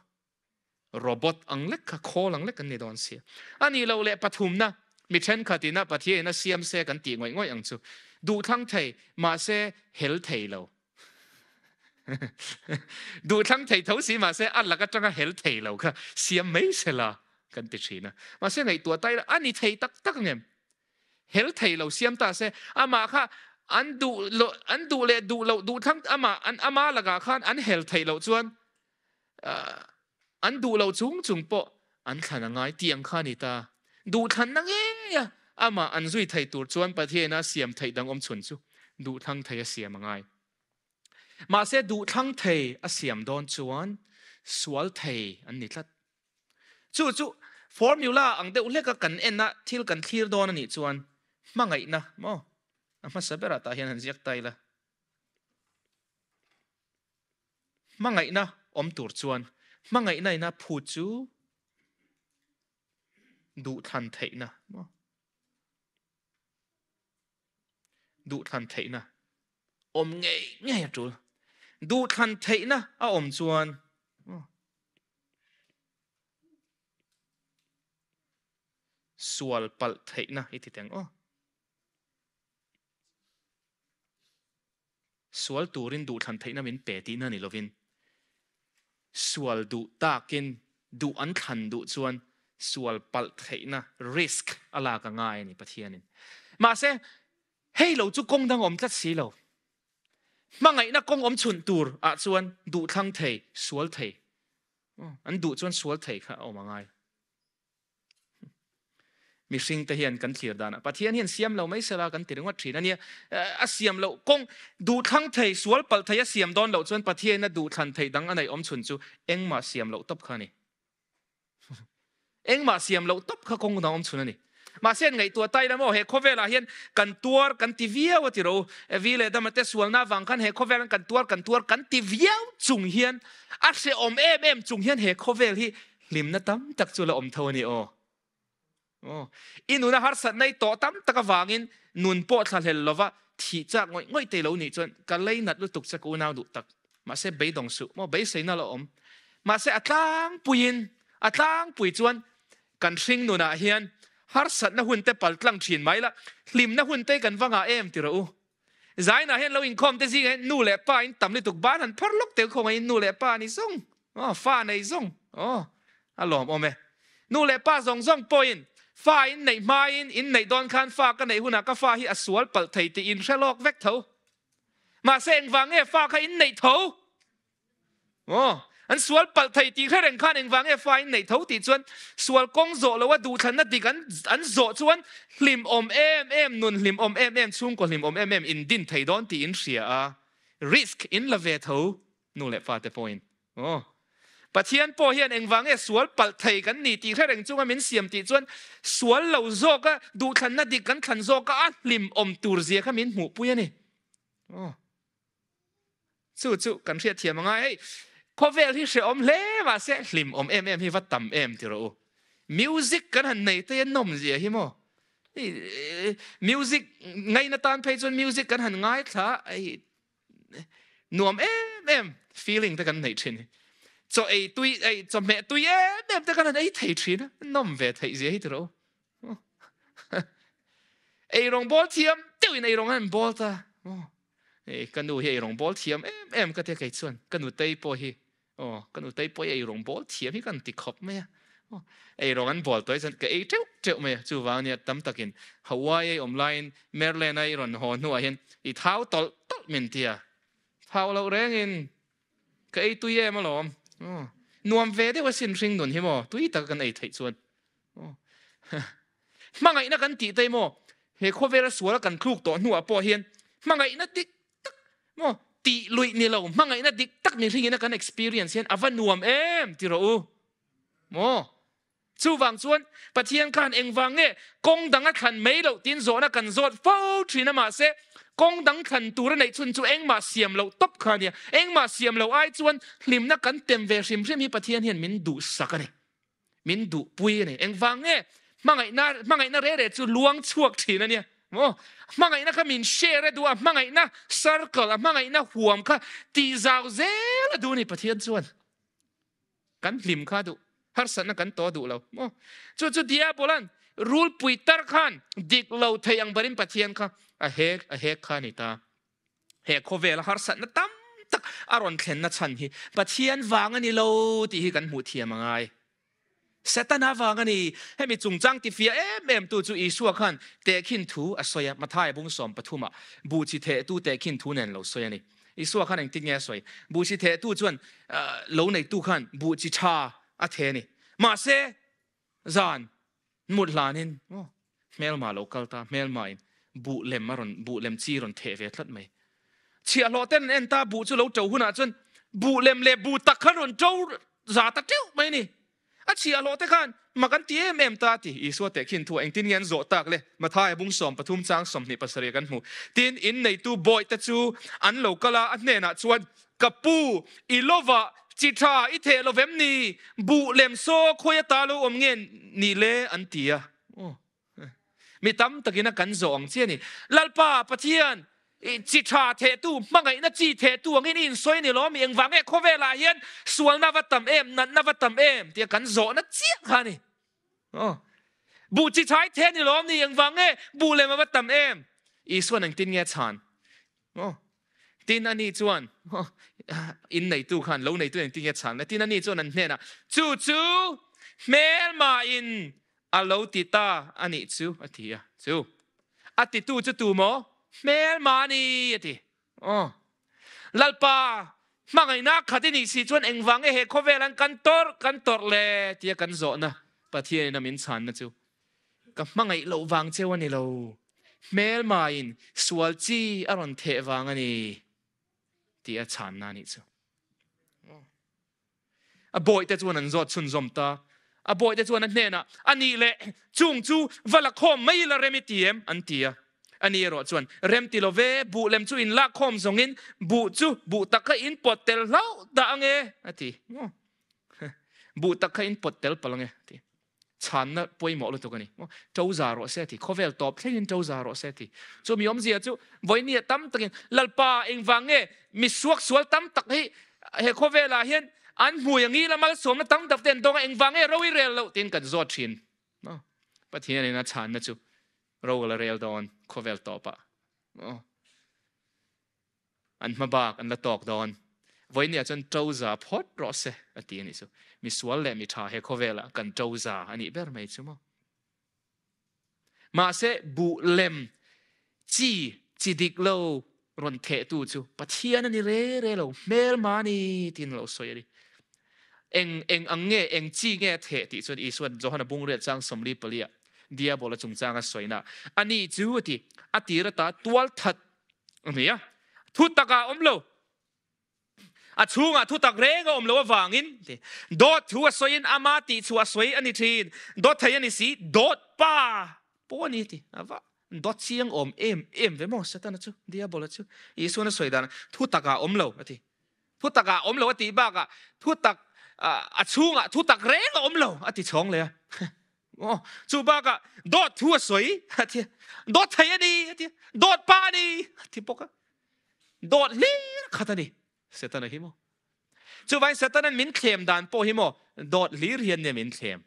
Robot ang lek kha khawl ang lek an ni dawn sia. A nih loh leh pathumna mi thenkhat ina Pathian ina siam se kan tih ngawih ngawih ang chu. Duhthlang thei mahse hel thei lo. Duhthlang thei tho si mahse a lak atanga hel thei lo kha siam mai sela kan ti thin a. Mahse ngaihtuah ta ila a ni thei tak tak ang em? Hel thei lo siam ta se amah kha an duh lo an duh leh duh loh duhthlang amah an ama lakah khan an hel theih loh chuan An duh lo chung chung pawh an thlan a ngai tih ang kha a ni ta. Duhthlanna ngeia amah an zui thei tur chuan Pathiana siam theih dang awm chhun chu duhthlang thei a siam a ngai. Mahse duhthlang thei a siam dawn chuan sual thei an ni tlat. Chu chu formula ang deuh hleka kan en a thil kan thlir dawn a nih chuan hmangaihna maw a hmasa berah tah hian han ziak ta ila. Hmangaihna awm tur chuan hmangaihna ina phut chu duhthlan theihna maw? Duhthlan theihna awm ngei ngei a tul. Duhthlan theihna a awm chuan sual palh theihna i ti teng aw. Sual turin duhthlan theihna min pe tihna ni lovin, sual duh takin duh an thlan duh chuan sual palh theihna, risk, a lak a ngai a ni Pathianin. Mahse, hei lo chu kawng dang awm tlat si lo. Hmangaihna kawng awm chhun tur ah chuan duhthlang thei, sual thei, an duh chuan sual thei kha a awm a ngai. Mihring te hian kan thlir danah Pathian hian siam lo mai sela kan ti ringawt thin a nia. A siam loh kawng duhthlang thei, sual palh thei a siam dawn loh chuan Pathianin a duhthlan theih dang a neih awm chhun chu engmah siam loh tawp kha a ni. Engmah siam loh tawp kha kawng dang awm chhun a ni. Mahse an ngaihtuah ta ila maw he khawvelah hian kan tuar kan ti viau a ti ro. Evi leh Adama te sualna avang khan he khawvelah kan tuar kan tuar kan ti viau chung hian a hrehawm em em chung hian he khawvel hi Hlimna tam tak chu la awm tho a ni aw. Aw. I nuna harsatna i tawh tam tak avangin nun pawh thlahlel lova thih chak ngawih ngawih te lo nih chuan ka leinat lutuk che ka unau duh tak. Mahse beidawng suh maw beiseina la awm. Mahse a tlangpuiin a tlangpui chuan kan hring nunah hian harsatna hun te pal tlang thin mai la hlimna hun te kan va ngah em ti rawh u. Zainah hian lo inkhawm te zingah hian nu leh pa in tam lutuk ban han phar lawk tel khawngaihin nu leh pa ni zawng aw fa nei zawng aw a lawm awm e. Nu leh pa zawng zawng pawhin fa in neih hmain in neih dawn khan fa ka neih hunah ka fa hi a sual palh thei tih in hre lawk vek tho. Mahse engvang nge fa kha in neih tho? Aw, an sual palh thei tih hre reng khan engvang nge fa in neih tho tih chuan sual kawng zawh loa duhthlanna dik an an zawh chuan hlimawm em em, nun hlimawm em em, chhungkaw hlimawm em em in din thei dawn tih in hria a, risk in la ve tho nu leh pa te pawhin. Aw, Pathian pawh hian engvang nge sual palh thei kan ni tih hre reng chunga min siam tih chuan sual lo zawka duhthlanna dik kan thlan zawka a hlimawm tur zia kha min hmuhpui a ni. Aw. Chu chu kan hriat thiam anga hei. Khawvel hi hrehawm hle mahse hlim awm em em hi va tam em ti rawh u. Music kan han nei te nawm zia hi maw. Music ngaina tan phei chuan music kan han ngaithla ai nuam em em feeling te kan nei thin hi. Chaw ei tui ei chawhmeh tui em em te kan han ei thei thin a, nawm ve theih zia hi ti rawh u. Ei rawng bawl thiam deuhin ei rawng an bawl ta. Ei ka nu hi ei rawng bawl thiam em em ka tia kei chuan ka nutei pawh hi aw ka nutei pawh hi ei rawng bawl thiam hi kan ti khawp mai a. Ei rawng an bawl tawh hi chuan ka ei teuh teuh mai a chuvang nia tam takin Hawaii ei awm laiin Maryland a i rawn haw hnuah hian i thau tawlh tawlh min tia. Thau loh rengin ka ei tui em alawm. Nuam ve deuh asin hring nun hi maw tui taka kan ei theih chuan. Hmangaihna kan tih te maw he khawvela suala kan thluk tawh hnuah pawh hian hmangaihna dik tak maw tih luih ni lo hmangaihna dik tak mihringina kan experience hian a va nuam em ti rawh u maw chuvang chuan Pathian khan engvang nge kawng dang a thlan mai loh tin zawhna kan zawt fo thin a mahse kawng dang thlan tur a neih chhun chu engmah siam loh tawp kha ania engmah siam loh ai chuan hlimna kan tem ve hrim hrim hi Pathian hian min duhsak a ni. Min duhpui a ni. Engvang nge hmangaihna hmangaihna re re chu luang chhuak thin a nia. Maw? Hmangaihna kha min share a duh a, hmangaihna circle a hmangaihna huam kha tih zau zel a duh a ni Pathian chuan. Kan hlim kha duh, harsatna kan tawh duh lo. Maw? Chu chu Diabolan rulpui tar khan dik lo thei ang barin Pathian kha a hek a hek kha a ni ta. He khawvela harsatna tam tak a rawn thlenna chhan hi Pathian vang a ni lo tih hi kan hmuh thiam a ngai. Setana vang a ni. Hemi chungchang tifiah em em tu chu Isua khan tehkhin thu a sawi a, Mathaia bung 13 ah buh chi thehtu tehkhin thu nen lo sawi a ni. Isua khan engtin nge a sawi? Buh chi thehtu chuan lo neitu khan buh chi tha a the a ni. Mahse, Zan mut hlanin aw hmelma lo kal ta, hmelma in buh lem a rawn buh lem chi rawn theh ve tlat mai. Chhiahhlawh ten an en ta, buh chu lo to hunah chuan buh lem leh buh tak khan rawn to za ta teuh mai ni. A chhiahhlawh te khan mak an ti em em ta ti Isua tehkhin thu engtin nge an zawh tak le? Mathaia bung 13 chang 27 kan hmu. Tin, in neitu bawihte chu an lo kal a, a hnenah chuan Ka pu, i lovah chi tha i theh lo vem ni? Buh lem saw khawi ata lo awm nge ni le? an ti a. Aw, mi tam takin a kan zawh ang chi a ni. Lalpa, Pathian, chi tha thehtu, hmangaihna chi thehtu angin i insawi ni lo mi? Engvang nge khawvelah hian sualna va tam em, natna va tam em? tia kan zawhna chiah kha a ni. Aw, buh chi tha i theh ni lo mi? Engvang nge buh lem a va tam em? Isuan engtin nge a chhan? Aw, tin ani chuan in neitu khan lo neitu engtin nge chhan le? Tin ani chuan an hnenah, Chu chu hmelmah in a lo ti ta a nih chu, a ti a. Chu a titu chu tu maw? Hmelmah a ni, a ti. Aw, Lalpa, hmangaihna khat i nih si chuan engvang nge he khawvel an kan tawrh kan tawrh le? tia kan zawhna Pathianin a min chhanna chu Ka hmangaih loh vang cheu a ni lo, hmelmaiin sual chi a rawn theh vang a ni tih a chhanna a nih chu. A bawihte chuan an zawt chhunzawm ta. A bawihte chuan a hnenah, A nih leh, chung chu va la khawm mai ila rem i ti em? an ti a. Ani erawh chuan, Rem ti lo ve, buh lem chu in lak khawm zawngin buh chu buh tak kha in pawt tel hlauh dah ange, a ti. Buh tak kha in pawt tel palh ange, a ti. Chhanna pawimawh lutuk a ni. To za rawh se a ti. Khawvel tawp thlengin to za rawh se a ti. Chu mi awmzia chu vawinia tam takin Lalpa engvang nge mi suaksual tam tak hi he khawvelah hian an hmui ang ila malsawmna tam tak te an dawng a, engvang nge ro i rel loh tiin kan zawt thin. Pathianin a chhanna chu ro la rel dawn khawvel tawpah. An hma bak an la tawk dawn. Vawinia chuan to za phawt rawh se a ti a nih chu. Mi sual leh mi tha he khawvelah kan to za a nih ber mai chu maw. Mahse buh lem chi chi dik lo rawn thehtu chu Pathian a ni re re lo, hmelma a ni tiin a lo sawi a ni. Eng eng ang nge eng chi nge a theh tih chuan Isua'n Johana bungrel chang 44 ah Diabola chungchang a sawina a ni chu a ti. A tir ata tual that A ni a, thutak ah a awm lo. A chhungah thutak reng a awm lo avangin dawt thu a sawiin ama tih chu a sawi a ni thin. Dawt thei a ni si, dawt pa pawh a ni ti. A va dawt chiang awm em em ve maw Setana chu, Diabola chu. Isuan a sawi dan thutak ah a awm lo a ti. Thutak ah awm lo a tih bakah thutak a chhungah thutak reng a awm lo a ti chhawng leh a. Aw, chu bakah dawt thu a sawi a ti a, dawt thei a ni a ti a, dawt pa a ni a ti bawk a. Dawt hlir khat a ni Setana hi maw. Chuvangin Setanan min thlem dan pawh hi maw dawt hlir hian nia min thlem.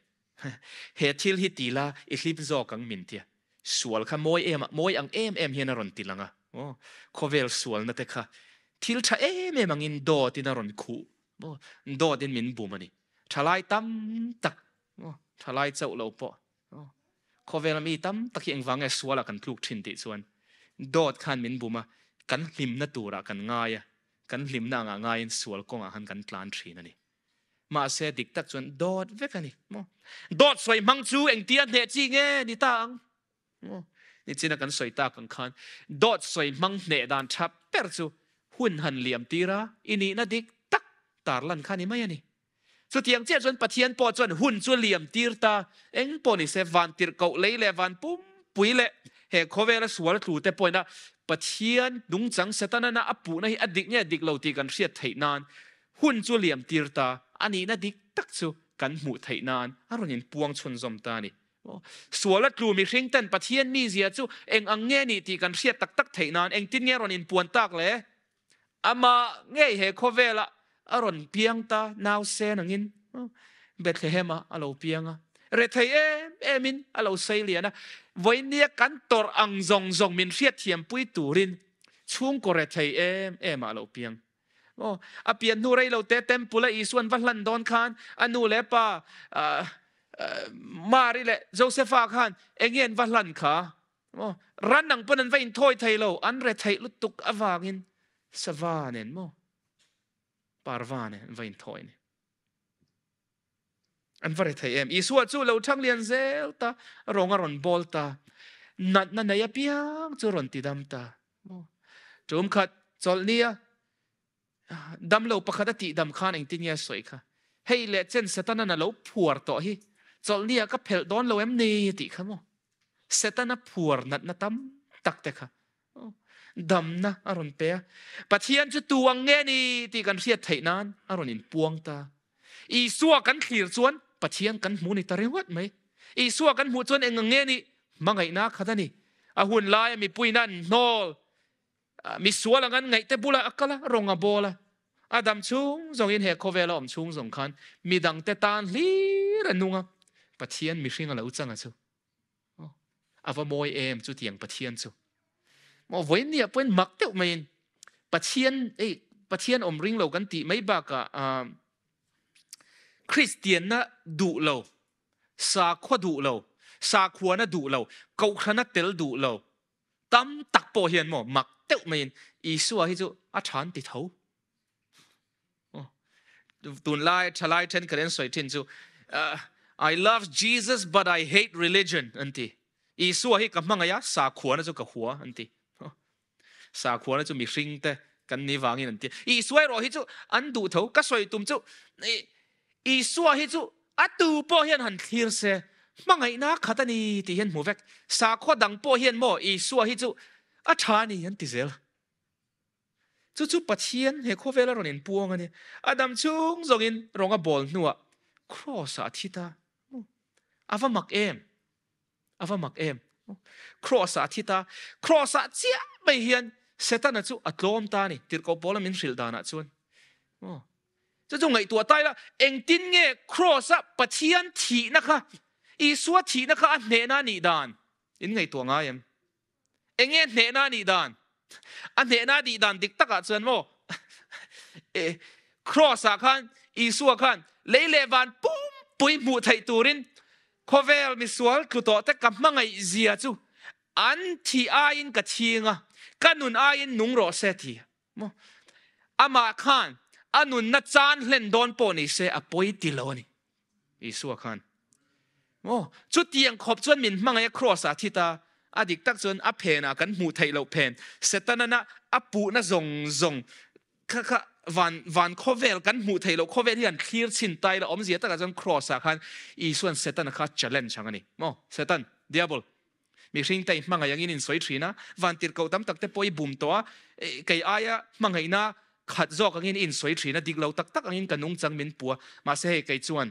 He thil hi ti la i hlim zawk ang min tia. Sual kha mawi em mawi ang em em hian a rawn ti lang a. Aw, khawvel sualna te kha thil tha em em angin dawtin a rawn khuh. Aw, dawtin min bum a ni. Thalai tam tak, aw, thalai chauh lo pawh, aw, khawvela mi tam tak hi engvang nge sualah kan tluk thin tih chuan dawt khan min bum a, kan hlimna turah kan ngai a, kan hlimna angah ngaiin sual kawngah khan kan tlan thin a ni. Mahse dik tak chuan dawt vek a ni maw? Dawt sawi hmang chu engtia hneh chi nge ni ta ang? Maw? Nichina kan sawi tak ang khan dawt sawi hmang hneh dan tha ber chu hun han liam tir a, i nihna dik tak tarlan kha ni mai a ni. Chutiang chiah chuan Pathian pawh chuan hun chu liam tir ta, eng pawh ni se van tirhkoh lei leh van pumpui leh he khawvela sual tlu te pawhin a Pathian nungchang Setana a puhna hi a dik nge dik lo tih kan hriat theih nan Hun chu liam tir ta, a nihna dik tak chu kan hmuh theih nan a rawn inpuang chhunzawm ta a ni. Sual a tlu mihring ten Pathian mizia chu eng ang nge nih tih kan hriat tak tak theih nan engtin nge a rawn inpuan tak le? Amah ngei he khawvelah a rawn piang ta, nausen angin Bethlehem ah a lo piang a, rethei em emin a lo sei lian a, vawinia kan tawrh ang zawng zawng min hriatthiampui turin chhungkaw rethei em em ah a lo piang. Aw, a pian hnu rei lo te temple a Isuan va hlan dawn khan a nu leh pa Mari leh Josepha khan enge an va hlan kha? Aw, ran ang pawn an va inthawi thei lo, an re theih lutuk avangin sava nen maw parva nen an va inthawi a ni. An va re thei em? Isua chu lo thang lian zel ta, rawng a rawn bawl ta, natna nei apiang chu rawn tidam ta. Tum khat chawlh nia damlo pakhat a tihdam khan engtin nge a sawi kha? Hei leh chen Setanan a lo phuar tawh hi chawlh nia ka phelh dawn lo em ni tih kha maw? Setana phuar natna tam tak te kha damna a rawn pe a. Pathian chu tu ang nge ni tih kan hriat theih nan a rawn inpuang ta. Isua kan thlir chuan Pathian kan hmu ni ta ringawt mai. Isua kan hmuh chuan eng ang nge ni? Hmangaihna khat a ni. A hun laia mipuiin an hnawl, misual ang an ngaihte bulah a kal a, rawng a bawl a. A dam chhung zawngin he khawvela awm chhung zawng khan midangte tan hlir a nung a, Pathian mihring a lo chang a chu. A va mawi em chutiang Pathian chu. Maw vawiin nia pawhin mak deuh maiin Pathian ei Pathian awm ring lo kan tih mai bakah Kristianna duh lo, sakhua duh lo, sakhuana duh lo, kohhrana tel duh lo tam tak pawh hian maw mak deuh maiin Isua hi chu a tha an ti tho. Tunlai thalai thenkhat an sawi thin chu I love Jesus but I hate religion an ti. Isua hi ka hmangaih a, sakhuana chu ka hua an ti. Sakhuana chu mihring te kan ni vangin an ti. Isua erawh hi chu an duh tho. Ka sawi tum chu Isua hi chu a tu pawh hian han thlir se hmangaihna khat a ni tih hian hmu vek. Sakhua dang pawh hian maw Isua hi chu a tha a ni an ti zel. Chu chu Pathian he khawvel a rawn inpuang a ni. A dam chung zawngin rawng a bawl hnuah Kraws-ah a thi ta. A va mak em! A va mak em! Kraws-ah a thi ta. Kraws-ah chiah mai hian Setana chu a tlawm ta a ni, Tirhkoh Paula min hrilh danah chuan. Chu chu ngaihtuah ta ila, engtin nge Kraws-a Pathian thihna kha, Isua thihna kha a hnehna a nih dan in ngaihtuah ngai em? Enge hnehna a nih dan? A hnehna a nih dan dik takah chuan maw Cross ah khan Isua khan lei leh van pumpui hmuh theih turin khawvel misual tlu tawh te ka hmangaih zia chu an thih aiin ka chhing a, ka nun aiin nung rawh se ti maw. Amah khan a nunna chan hlen dawn pawh ni se a pawi ti lo a ni. Isua khan maw chutiang khawp chuan min hmangaih a cross ah thi ta a dik tak chuan a phen ah kan hmuh theih loh phen Setana a puhna zawng zawng kha kha van van khawvel kan hmuh theih loh khawvel hi han thlir chhin ta ila awmzia takah chuan cross ah khan Isuan Setana kha challenge ang a ni maw Setan diabol mihring te i hmangaih angin in sawi thin a van tirhkoh tam tak te pawh i bum tawh a kei aia hmangaihna khat zawk angin i insawi thin a, dik lo tak tak angin ka nungchang min pu a, mahse hei kei chuan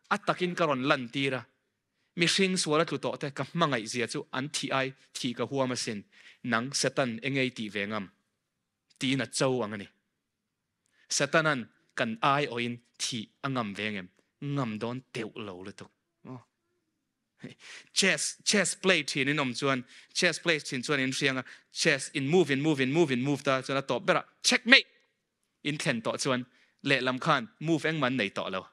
a takin ka rawn lantir a, mihring sual a tlu tawh te ka hmangaih zia chu an thih ai thih ka huam asin, nang Satan engei tih ve ngam? Tiin a cho ang a ni. Satanan kan aiawhin thih a ngam ve ngem? Ngam dawn teuh lo lutuk. Chess chess play thin in awm chuan chess play thin chuan in hriang a, chess in move in move in move in move ta chuan a tawp berah checkmate in thlen tawh chuan lehlam khan move engmah an nei tawh lo.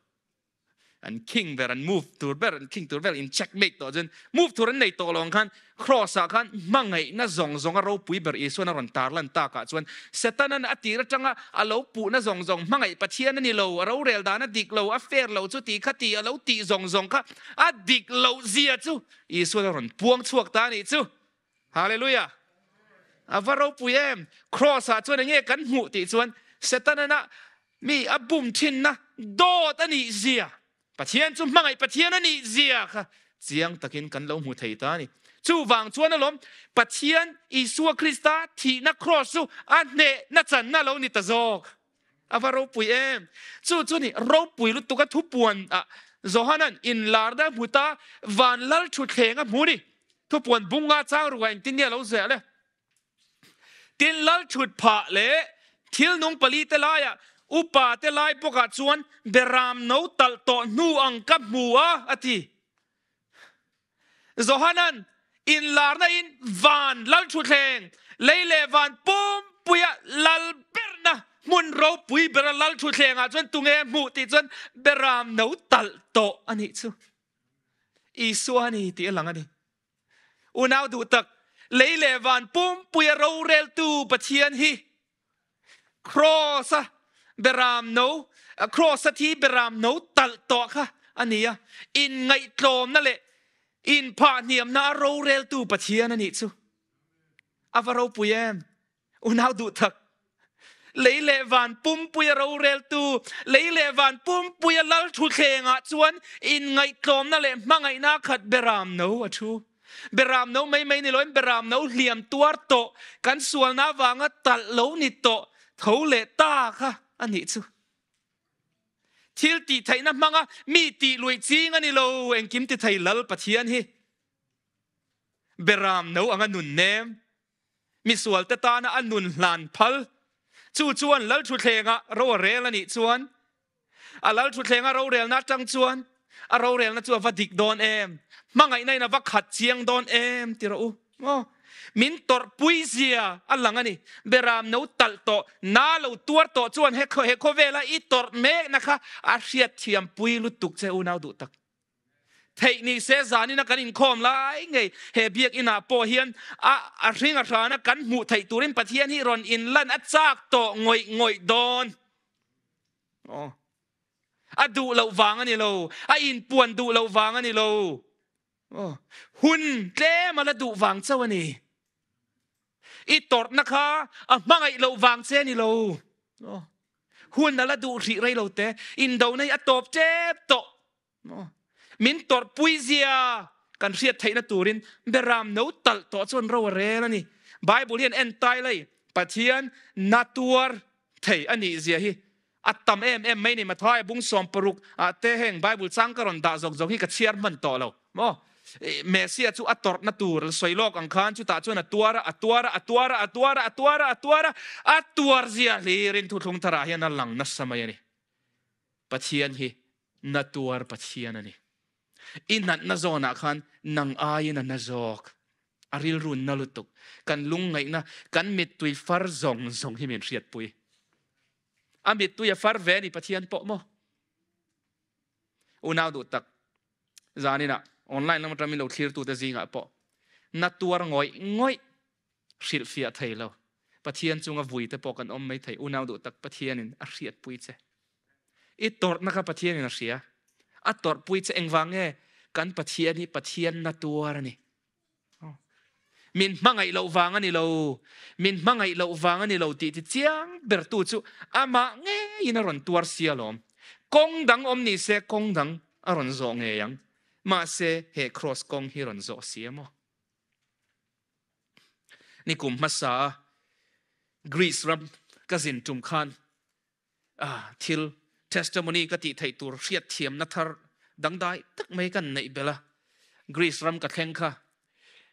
An king ber an move tur ber an king tur ber in checkmate tawh chuan move tur an nei tawh lo ang khan cross ah khan hmangaihna zawng zawng a ropui ber Isuan a rawn tarlan tak ah chuan Setanan a tir atanga a lo puhna zawng zawng hmangaih Pathian a ni lo, a rorel dan a dik lo, a fair lo chu ti kha ti a lo tih zawng zawng kha a dik loh zia chu Isuan a rawn puang chhuak ta a nih chu. Hallelujah! A va ropui em! Cross ah chuan enge kan hmuh tih chuan Setanan a mi a bum thinna dawt a nih zia, Pathian chu hmangaih Pathian a nih zia kha chiang takin kan lo hmu thei ta a ni. Chuvang chuan alawm Pathian Isua Krista thihna cross chu a hnehna channa lo ni ta zawk. A va ropui em! Chu chu ni ropui lutuk a thupuan ah Johanan inlarna a hmu ta, van lal thutthleng a hmu ni. Thupuan bunga chang rukah engtin nge a lo ziah le? Tin, lal thut phah leh thil nung pali te laiah upa te lai bawkah chuan beram no talh tawh hnu ang ka hmu a, a ti. Johanan inlarna in van lal thutthleng, lei leh van pumpuia lal berna hmun ropui bera lal thutthlengah chuan tunge hmuh tih chuan beram no talh tawh a nih chu. Isua a ni tih a lang a ni. Unau duh tak, lei leh van pumpuia roreltu Pathian hi Cross-a beram no, Cross-a thi beram no talh tawh kha a ni a, inngaihtlawmna leh inphahhniamna a roreltu Pathian a nih chu. A va ropui em! Unau duh tak, lei leh van pumpuia roreltu, lei leh van pumpuia lal thutthlengah chuan inngaihtlawmna leh hmangaihna khat beram no a thu. Beram no mai mai ni loin beram no hliam tuar tawh, kan sualna avanga talh lo ni tawh, tho leh ta kha a nih chu. Thil tih theihna hmanga mi tih luih ching a ni lo, engkim ti thei Lal Pathian hi. Beram no anga nun nem, misualte tana a nun hlan phal, chu chuan Lalthuthlengah ro a rel a nih chuan, a Lalthuthlengah rorelna atang chuan a rorelna chu a va dik dawn em, hmangaihna in a va khat chiang dawn em ti rawh u. Aw, min tawrhpui zia a lang a ni. Beram no talh tawh, na lo tuar tawh chuan he khawvela i tawrh mekna kha a hriatthiampui lutuk che unau duh tak. Theih ni se zanina kan inkhawm lai ngei he biakinah pawh hian a a hring a hrana kan hmuh theih turin Pathian hi rawn inlan a chak tawh ngawih ngawih dawn. Aw. A duh loh vang a ni lo, a inpuan duh loh vang a ni lo. Aw. Hun tlem a la duh vang chauh a ni. I tawrhna kha a hmangaih loh vang che a ni lo. Hun a la duh hrih rei lo te, indona hi a tawp tep tawh. Min tawrhpui zia kan hriat theihna turin beram no talh tawh chuan ro a rel a ni. Bible hian en tai lai Pathian na tuar thei a nih zia hi a tam em em mai ni. Mathaia bung 16 ah te heng Bible chang ka rawn dah zawk zawk hi ka chhiar hman tawh lo maw. Messiah chu a tawrhna tur sawi lawk ang khan chutah chuan a tuar a, a tuar a, a tuar a, a tuar a, a tuar a, a tuar a, a tuar zia hlirin thuthlung tharah hian a lang nasa mai a ni. Pathian hi na tuar Pathian a ni. I natna zawnah khan nang aiin a na zawk. A rilru na lutuk. Kan lungngaihna, kan mittui far zawng zawng hi min hriatpui. A mittui a far ve a ni Pathian pawh maw? Unau duh tak, zaninah online lam atang min lo thlirtute zingah pawh na tuar ngawih ngawih hrilhfiah thei lo. Pathian chunga vui te pawh kan awm mai thei. Unau duh tak Pathianin a hriatpui che. I tawrhna kha Pathianin a hria. A tawrhpui che engvang nge? Kan Pathian hi Pathian na tuar a ni. Min hmangaih loh vang a ni lo. Min hmangaih loh vang a ni lo tih ti chiang bertu chu amah ngeiin a rawn tuar sia lawm. Kawng dang awm ni se kawng dang a rawn zawh ngei ang. Mahse he cross kawng hi rawn zawh si a maw? Ni kum hmasa a Greece ram ka zin tum khan. Thil testimony ka tih theih tur hriat thiamna thar dangdai tak mai kan neih belh a. Greece ram ka thleng kha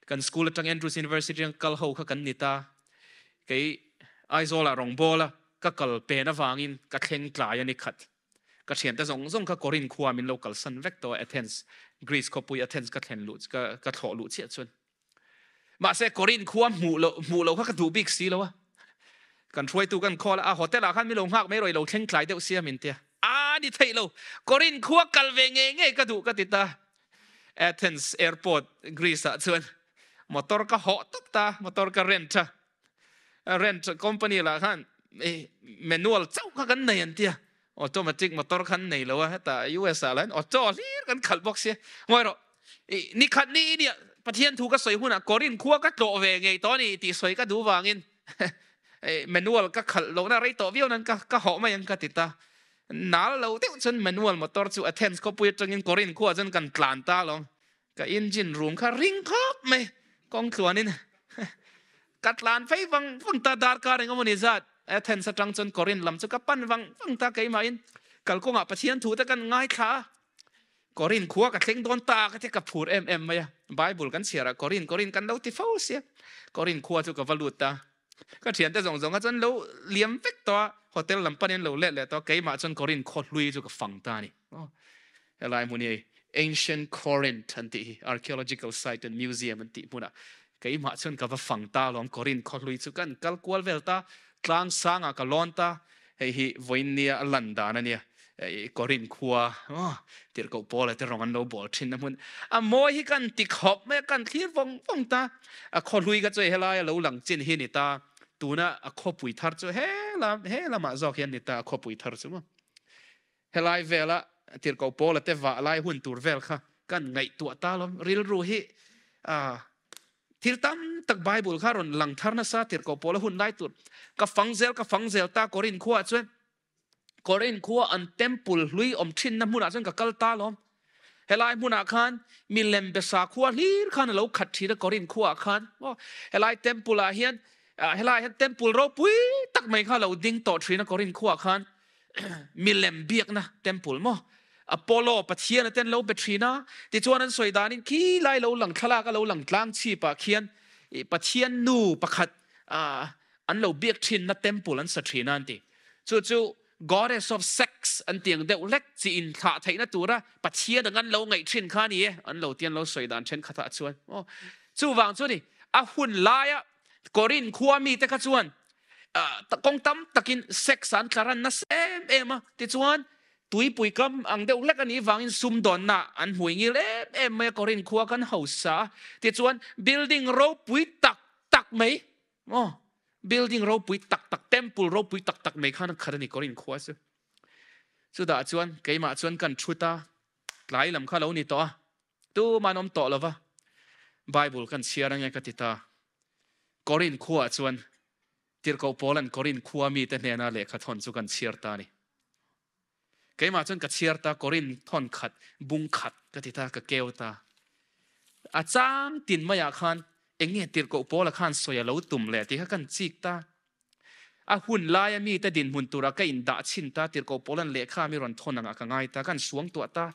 kan school atang Andrews University atang kal ho kha kan ni ta. Kei Aizawl ah rawngbawl a ka kal pen avangin ka thleng tlai a ni khat. Ka thiante zawng zawng kha Korin khua min lo kalsan vek tawh a Athens, Greece khawpui Athens ka thlen luh ka ka thlawh luh chiah chuan. Mahse Korin khua hmuh lo hmuh lo kha ka duh bik si lo a. Kan hruaitu kan call a, a hotel ah khan min lo nghak mai rawh i lo thleng tlai deuh sia min tia. A ni theih lo, Korin khua kal ve ngei ngei ka duh ka ti ta. Athens airport Greece ah chuan motor ka hawh tawp ta, motor ka rent a. Rent company lah khan manual chauh kha kan nei an tia. Automatic motor khan nei lo a, heta US ah lah hian auto hlir kan khalh bawk sia. Ngawi rawh, ni khat ni nia Pathian thu ka sawi hunah Korin khua ka tlawh ve ngei tawh a ni tih sawi ka duh vangin manual ka khalh lohna rei tawh viau nan ka ka hawh mai ang ka ti ta. Nal lo deuh chuan manual motor chu Athens khawpui atangin Korin khuaah chuan kan tlan ta alawm. Ka engine room kha ring khawp mai, kawng tluanin ka tlan phei vang vang ta, darkar eng emawni zat Athens atang chuan Korin lam chu ka pan vang vang ta keimahin kalkawngah Pathian thu te kan ngaithla a, Korin khua ka thleng dawn ta ka ti ka phur em em mai a, Bible kan chhiarah Korin Korin kan lo ti fo sia, Korin khua chu ka va lut ta, ka thiante zawng zawng kha chuan lo liam vek tawh a, hotel lam panin lo let leh tawh a, keimah chuan Korin khaw hlui chu ka fang ta a ni. Helai hmun hi Ancient Corinth an tih hi, archaeological site and museum an tih hmunah keimah chuan ka va fang ta alawm, Corinth khawhlui chu kan kal kual vel ta, tlang sangah ka lawn ta, hei hi vawiin nia a lan dan a nia, Corinth khua tirhkoh Paula te rawng an lo bawl thin na hmun a mawi hi kan ti khawp mai a, kan thlir vawng vawng ta, a khawhlui kha chu helai a lo lang chin hi a ni ta, tuna a khawpui thar chu he lam he lamah zawk hian a ni ta a khawpui thar chu maw. Helai vela tirhkoh Paula te vah lai hun tur vel kha kan ngaihtuah ta lawm. Rilru hi thil tam tak Bible kha rawn lang thar nasa tirhkoh Paula hun lai tur ka fang zel ka fang zel ta Korin khuaah chuan Korin khua an temple hlui awm thinna hmunah chuan ka kal ta lawm. Helai hmunah khan milem be sakhua hlir khan a lo khat thin a Korin khuaah khan. Helai temple ah hian helai hian temple ropui tak mai kha a lo ding tawh thin a Korin khuaah khan. Milem biakna temple maw Apollo pathian a ten lo be thin a, tichuan an sawi danin khi lai lo lang thlalak a lo lang tlang chhip ah khian pathian nu pakhat an lo biak thin na temple an sa thin a an ti. Chu chu goddess of sex an ti ang deuh hlek chi in thlah theihna tura pathian ang an lo ngaih thin kha a ni e an lo ti an lo sawi dan thenkhat ah chuan maw. Chuvang chu ni a hun laia Korin khua mite kha chuan kawng tam takin sex an tla ran nasa em em a, tichuan tuipui kam ang deuh hlek a nih vangin sumdawnna an hmui ngil em em mai a, Korin khua kan hausa a, tichuan building ropui tak tak mai maw, building ropui tak tak, temple ropui tak tak mai khan a khat a ni Korin khua chu. Chutah chuan keimah chuan kan thut a, tlai lam kha lo ni tawh a, Tuman awm tawh lova Bible kan chhiar ange ka ti ta. Korin khuaah chuan Tirhkoh Paula'n Korin khua mite hnena lehkha thawn chu kan chhiar ta a ni. Keimah chuan ka chhiar ta Korin thawn khat, bung khat ka ti ta, ka keu ta. A chang tin maiah khan eng nge Tirhkoh Paula khan sawi a lo tum leh tih kha kan chik ta. A hun laia mite dinhmun tura ka indah chhin ta tirhkoh Paula'n lehkha mi rawn thawn angah ka ngai ta, kan suangtuah ta,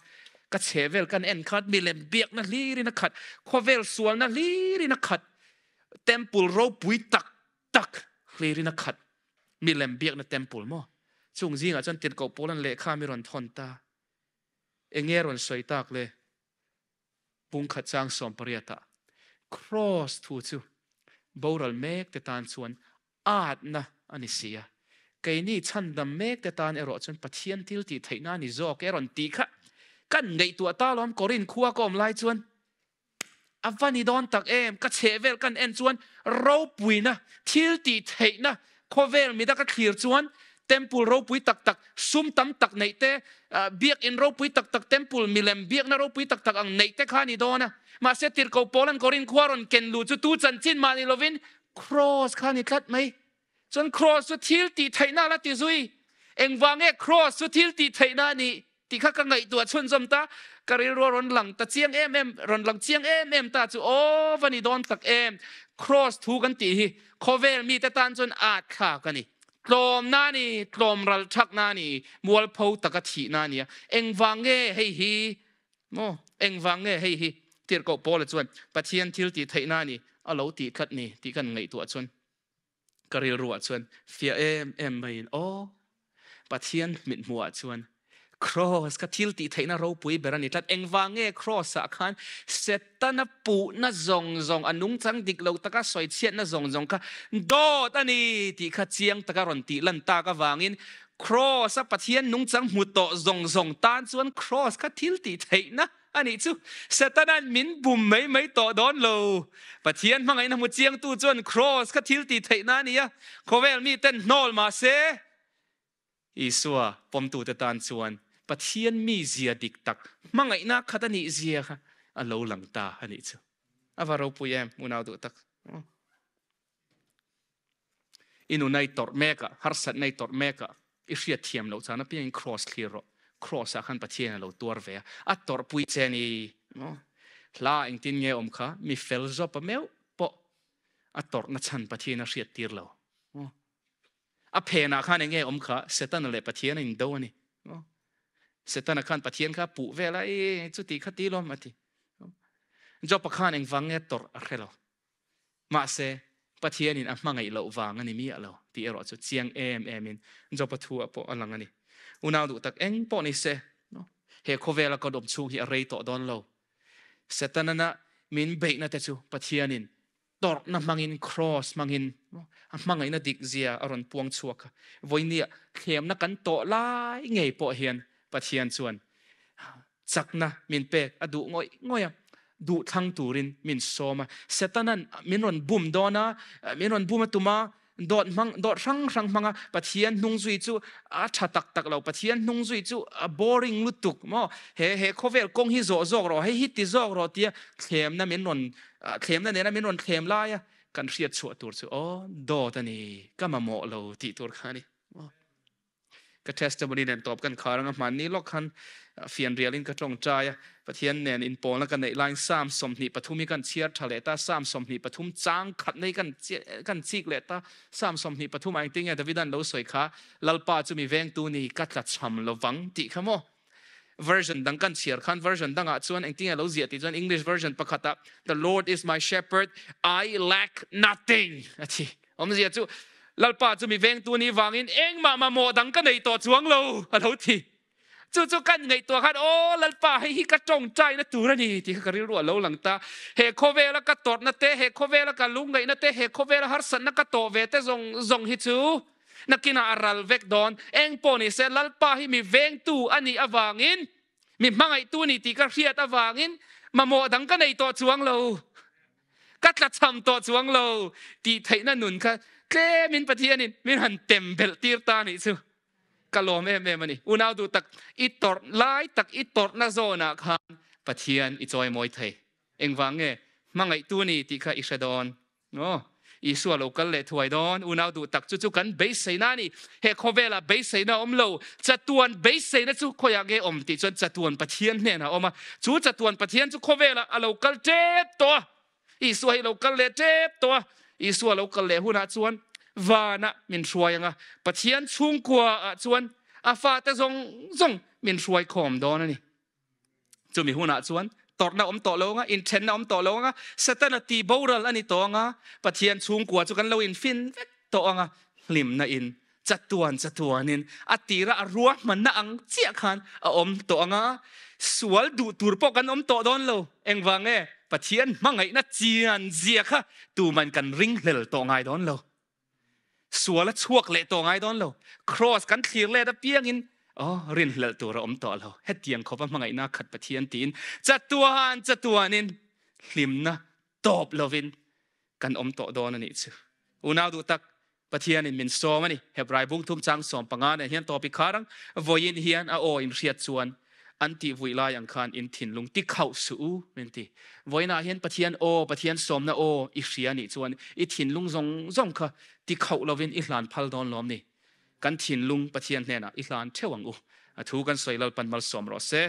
ka chhe vel kan en khat, milem biakna hlirin a khat, khawvel sualna hlirin a khat, temple ropui tak tak hlirin a khat, milem biakna temple maw? Chung zingah chuan tirhkoh Paula'n lehkha mi rawn thawn ta, enge rawn sawi tak le? Pungkhat chang sawmpariatah Kraws thu chu boral mek te tan chuan atna a ni si a, keini chhandam mek te tan erawh chuan Pathian thil tih theihna a ni zawk e rawn tih kha kan ngaihtuah ta lawm Korin khua ka awm lai chuan a va ni dawn tak em, ka chhehvel kan en chuan ropuina thil tih theihna Khawvel mida ka thlir chuan temple ropui tak tak, sum tam tak neih te, biakinn ropui tak tak, temple milem biakna ropui tak tak ang neih te kha a ni dawn a. Mahse tirhkoh Paula'n Korin khua rawn ken luh chu tu chanchin mah ni lovin Kraws kha a ni tlat mai. Chuan Kraws chu thil tih theihna a la ti zui. Engvang nge Kraws chu thil tih theihna a nih? Tih kha ka ngaihtuah chhunzawm ta, ka rilru a rawn lang ta chiang em em, rawn lang chiang em em ta chu aw va ni dawn tak em, Kraws thu kan tih hi khawvel mite tan chuan at thlak a ni. Tlawmna a ni, tlawm ral thakna a ni, mualpho taka thihna a ni a. Engvang nge hei hi maw? Engvang nge hei hi? Tirhkoh Paula chuan Pathian thil tih theihna a ni a lo tih tlat ni tih kan ngaihtuah chuan ka rilruah chuan fiah em em maiin aw Pathian mithmuhah chuan Cross kha thil tih theihna ropui ber a ni tlat. Engvang nge Cross ah khan Setana puhna zawng zawng, a nungchang dik lo taka sawi chhiatna zawng zawng kha dawt a ni tih kha chiang taka rawn tih lan tak avangin Cross a Pathian nungchang hmu tawh zawng zawng tan chuan Cross kha thil tih theihna a nih chu. Setana'n min bum mai mai tawh dawn lo. Pathian hmangaihna hmu chiangtu chuan Cross kha thil tih theihna a ni a, khawvel miten hnawl mahse Isua pawmtute tan chuan Pathian mizia dik tak, hmangaihna khat a nih zia kha a lo lang ta a nih chu. A va ropui em, unau duh tak. I nuna i tawrh mek a, harsatna i tawrh mek a, i hriat thiam loh chuan apiangin cross thlir rawh. Cross ah khan Pathian a lo tuar ve a, a tawrhpui che a ni. Hla engtin nge awm kha, mi fel zawpa meuh pawh a tawrhna chhan Pathian a hriat tir lo. A phenah khan enge awm kha Setana leh Pathian a indo a ni. Setana khan Pathian kha puh vel a, e chuti kha ti lawm a ti. Job-a khan engvang nge tawrh a hre lo. Mahse, Pathianin a hmangaih loh vang a ni miah lo tih erawh chu chiang em emin Job-a thu ah pawh a lang a ni. Unau duh tak eng pawh ni se, he khawvela kan awm chhung hi a rei tawh dawn lo. Setana min beihna te chu Pathianin tawrhna hmangin cross hmangin a hmangaihna dik zia a rawn puang chhuak a. Vawinia thlemna kan tawh lai ngei pawh hian Pathian chuan chakna min pek a duh ngawih ngawih a, duh thlang turin min sawm a. Setanan min rawn bum dawn a, min rawn bum a tum a, dawt hmang dawt hrang hrang hmanga Pathian hnung zui chu a tha tak tak lo, Pathian hnung zui chu a boring lutuk maw, he he khawvel kawng hi zawh zawk rawh, hei hi ti zawk rawh tia thlemna min rawn thlemna nena min rawn thlem laia kan hriat chhuah tur chu aw dawt a ni, ka mamawh lo tih tur kha a ni. Ka testimony nen tawp kan khar anga hmanni lawk khan fianrial in ka tawngtai a, Pathian nen inpawlna ka neih laiin Psalm 23 hi kan chhiar tha leh ta, Psalm 23 chang khat nei kan kan chik leh ta, Psalm 23 ah engtin nge Davidan lo sawi kha, Lalpa chu mi vengtu ni ka tlachham lovang tih kha maw? Version dang kan chhiar khan version dangah chuan engtin nge lo ziah tih chuan English version pakhatah The Lord is my shepherd, I lack nothing a ti. Awmzia chu Lalpa chu mi vengtu ni vangin engmah mamawh dang ka nei tawh chuang lo a lo ti. Chu chu kan ngaihtuah khan aw Lalpa hei hi ka tawngtaina tur a ni tih kha ka rilru a lo lang ta. He khawvela ka tawrhna te, he khawvela ka lungngaihna te, he khawvela harsatna ka tawh ve te zawng zawng hi chu nakinah a ral vek dawn. Eng pawh ni se Lalpa hi mi vengtu a nih avangin, mi hmangaihtu a ni tih ka hriat avangin mamawh dang ka nei tawh chuang lo. Ka tlachham tawh chuang lo tih theihna nun kha tlemin Pathianin min han tem belh tir ta nih chu ka lawm em em a ni. Unau duh tak, i tawrh lai tak, i tawrhna zawnah khan Pathian i chawimawi thei. Engvang nge? Hmangaihtu ni tih kha i hre dawn. Aw, Isua lo kal leh thuai dawn. Unau duh tak chu chu kan beiseina a ni. He khawvelah beiseina a awm lo. Chatuan beiseina chu khawiah nge awm tih chuan chatuan Pathian hnenah a awm a. Chu chatuan Pathian chu khawvelah a lo kal tep tawh a. Isua hi lo kal leh tep tawh a. Isua lo kal leh hunah chuan vanah min hruai ang a. Pathian chhungkuaah chuan a fate zawng zawng min hruai khawm dawn a ni. Chumi hunah chuan tawrhna awm tawh lo anga, inthenna awm tawh lo anga, Setana ti boral a ni tawh anga, Pathian chhungkua chu kan lo infin vek tawh anga, hlimna in chatuan chatuanin a tira a ruahmanna ang chiah khan a awm tawh anga, sual duh tur pawh kan awm tawh dawn lo. Engvang nge? Pathian hmangaihna chian zia kha tuman kan ringhlel tawh ngai dawn lo. Sual a chhuak leh tawh ngai dawn lo. Cross kan thlir let apiangin aw rinhlelh tur a awm tawh lo. Hetiang khawpa hmangaihna khat Pathian tiin chatuan chatuanin hlimna tawp lovin kan awm tawh dawn a nih chu. Unau duh tak, Pathianin min sawm a ni. Hebrai bung thum chang 15 nen hian tawp i khar ang. Vawiin hian a aw in hriat chuan an tih vui lai ang khan in thinlung ti khauh suh u, min ti. Vawiinah hian Pathian aw, Pathian sawmna aw i hria nih chuan i thinlung zawng zawng kha ti khauh lovin i hlan phal dawn lawm ni? Kan thinlung Pathian hnenah i hlan theuh ang u. A thu kan sawi Lalpan malsawm rawh se.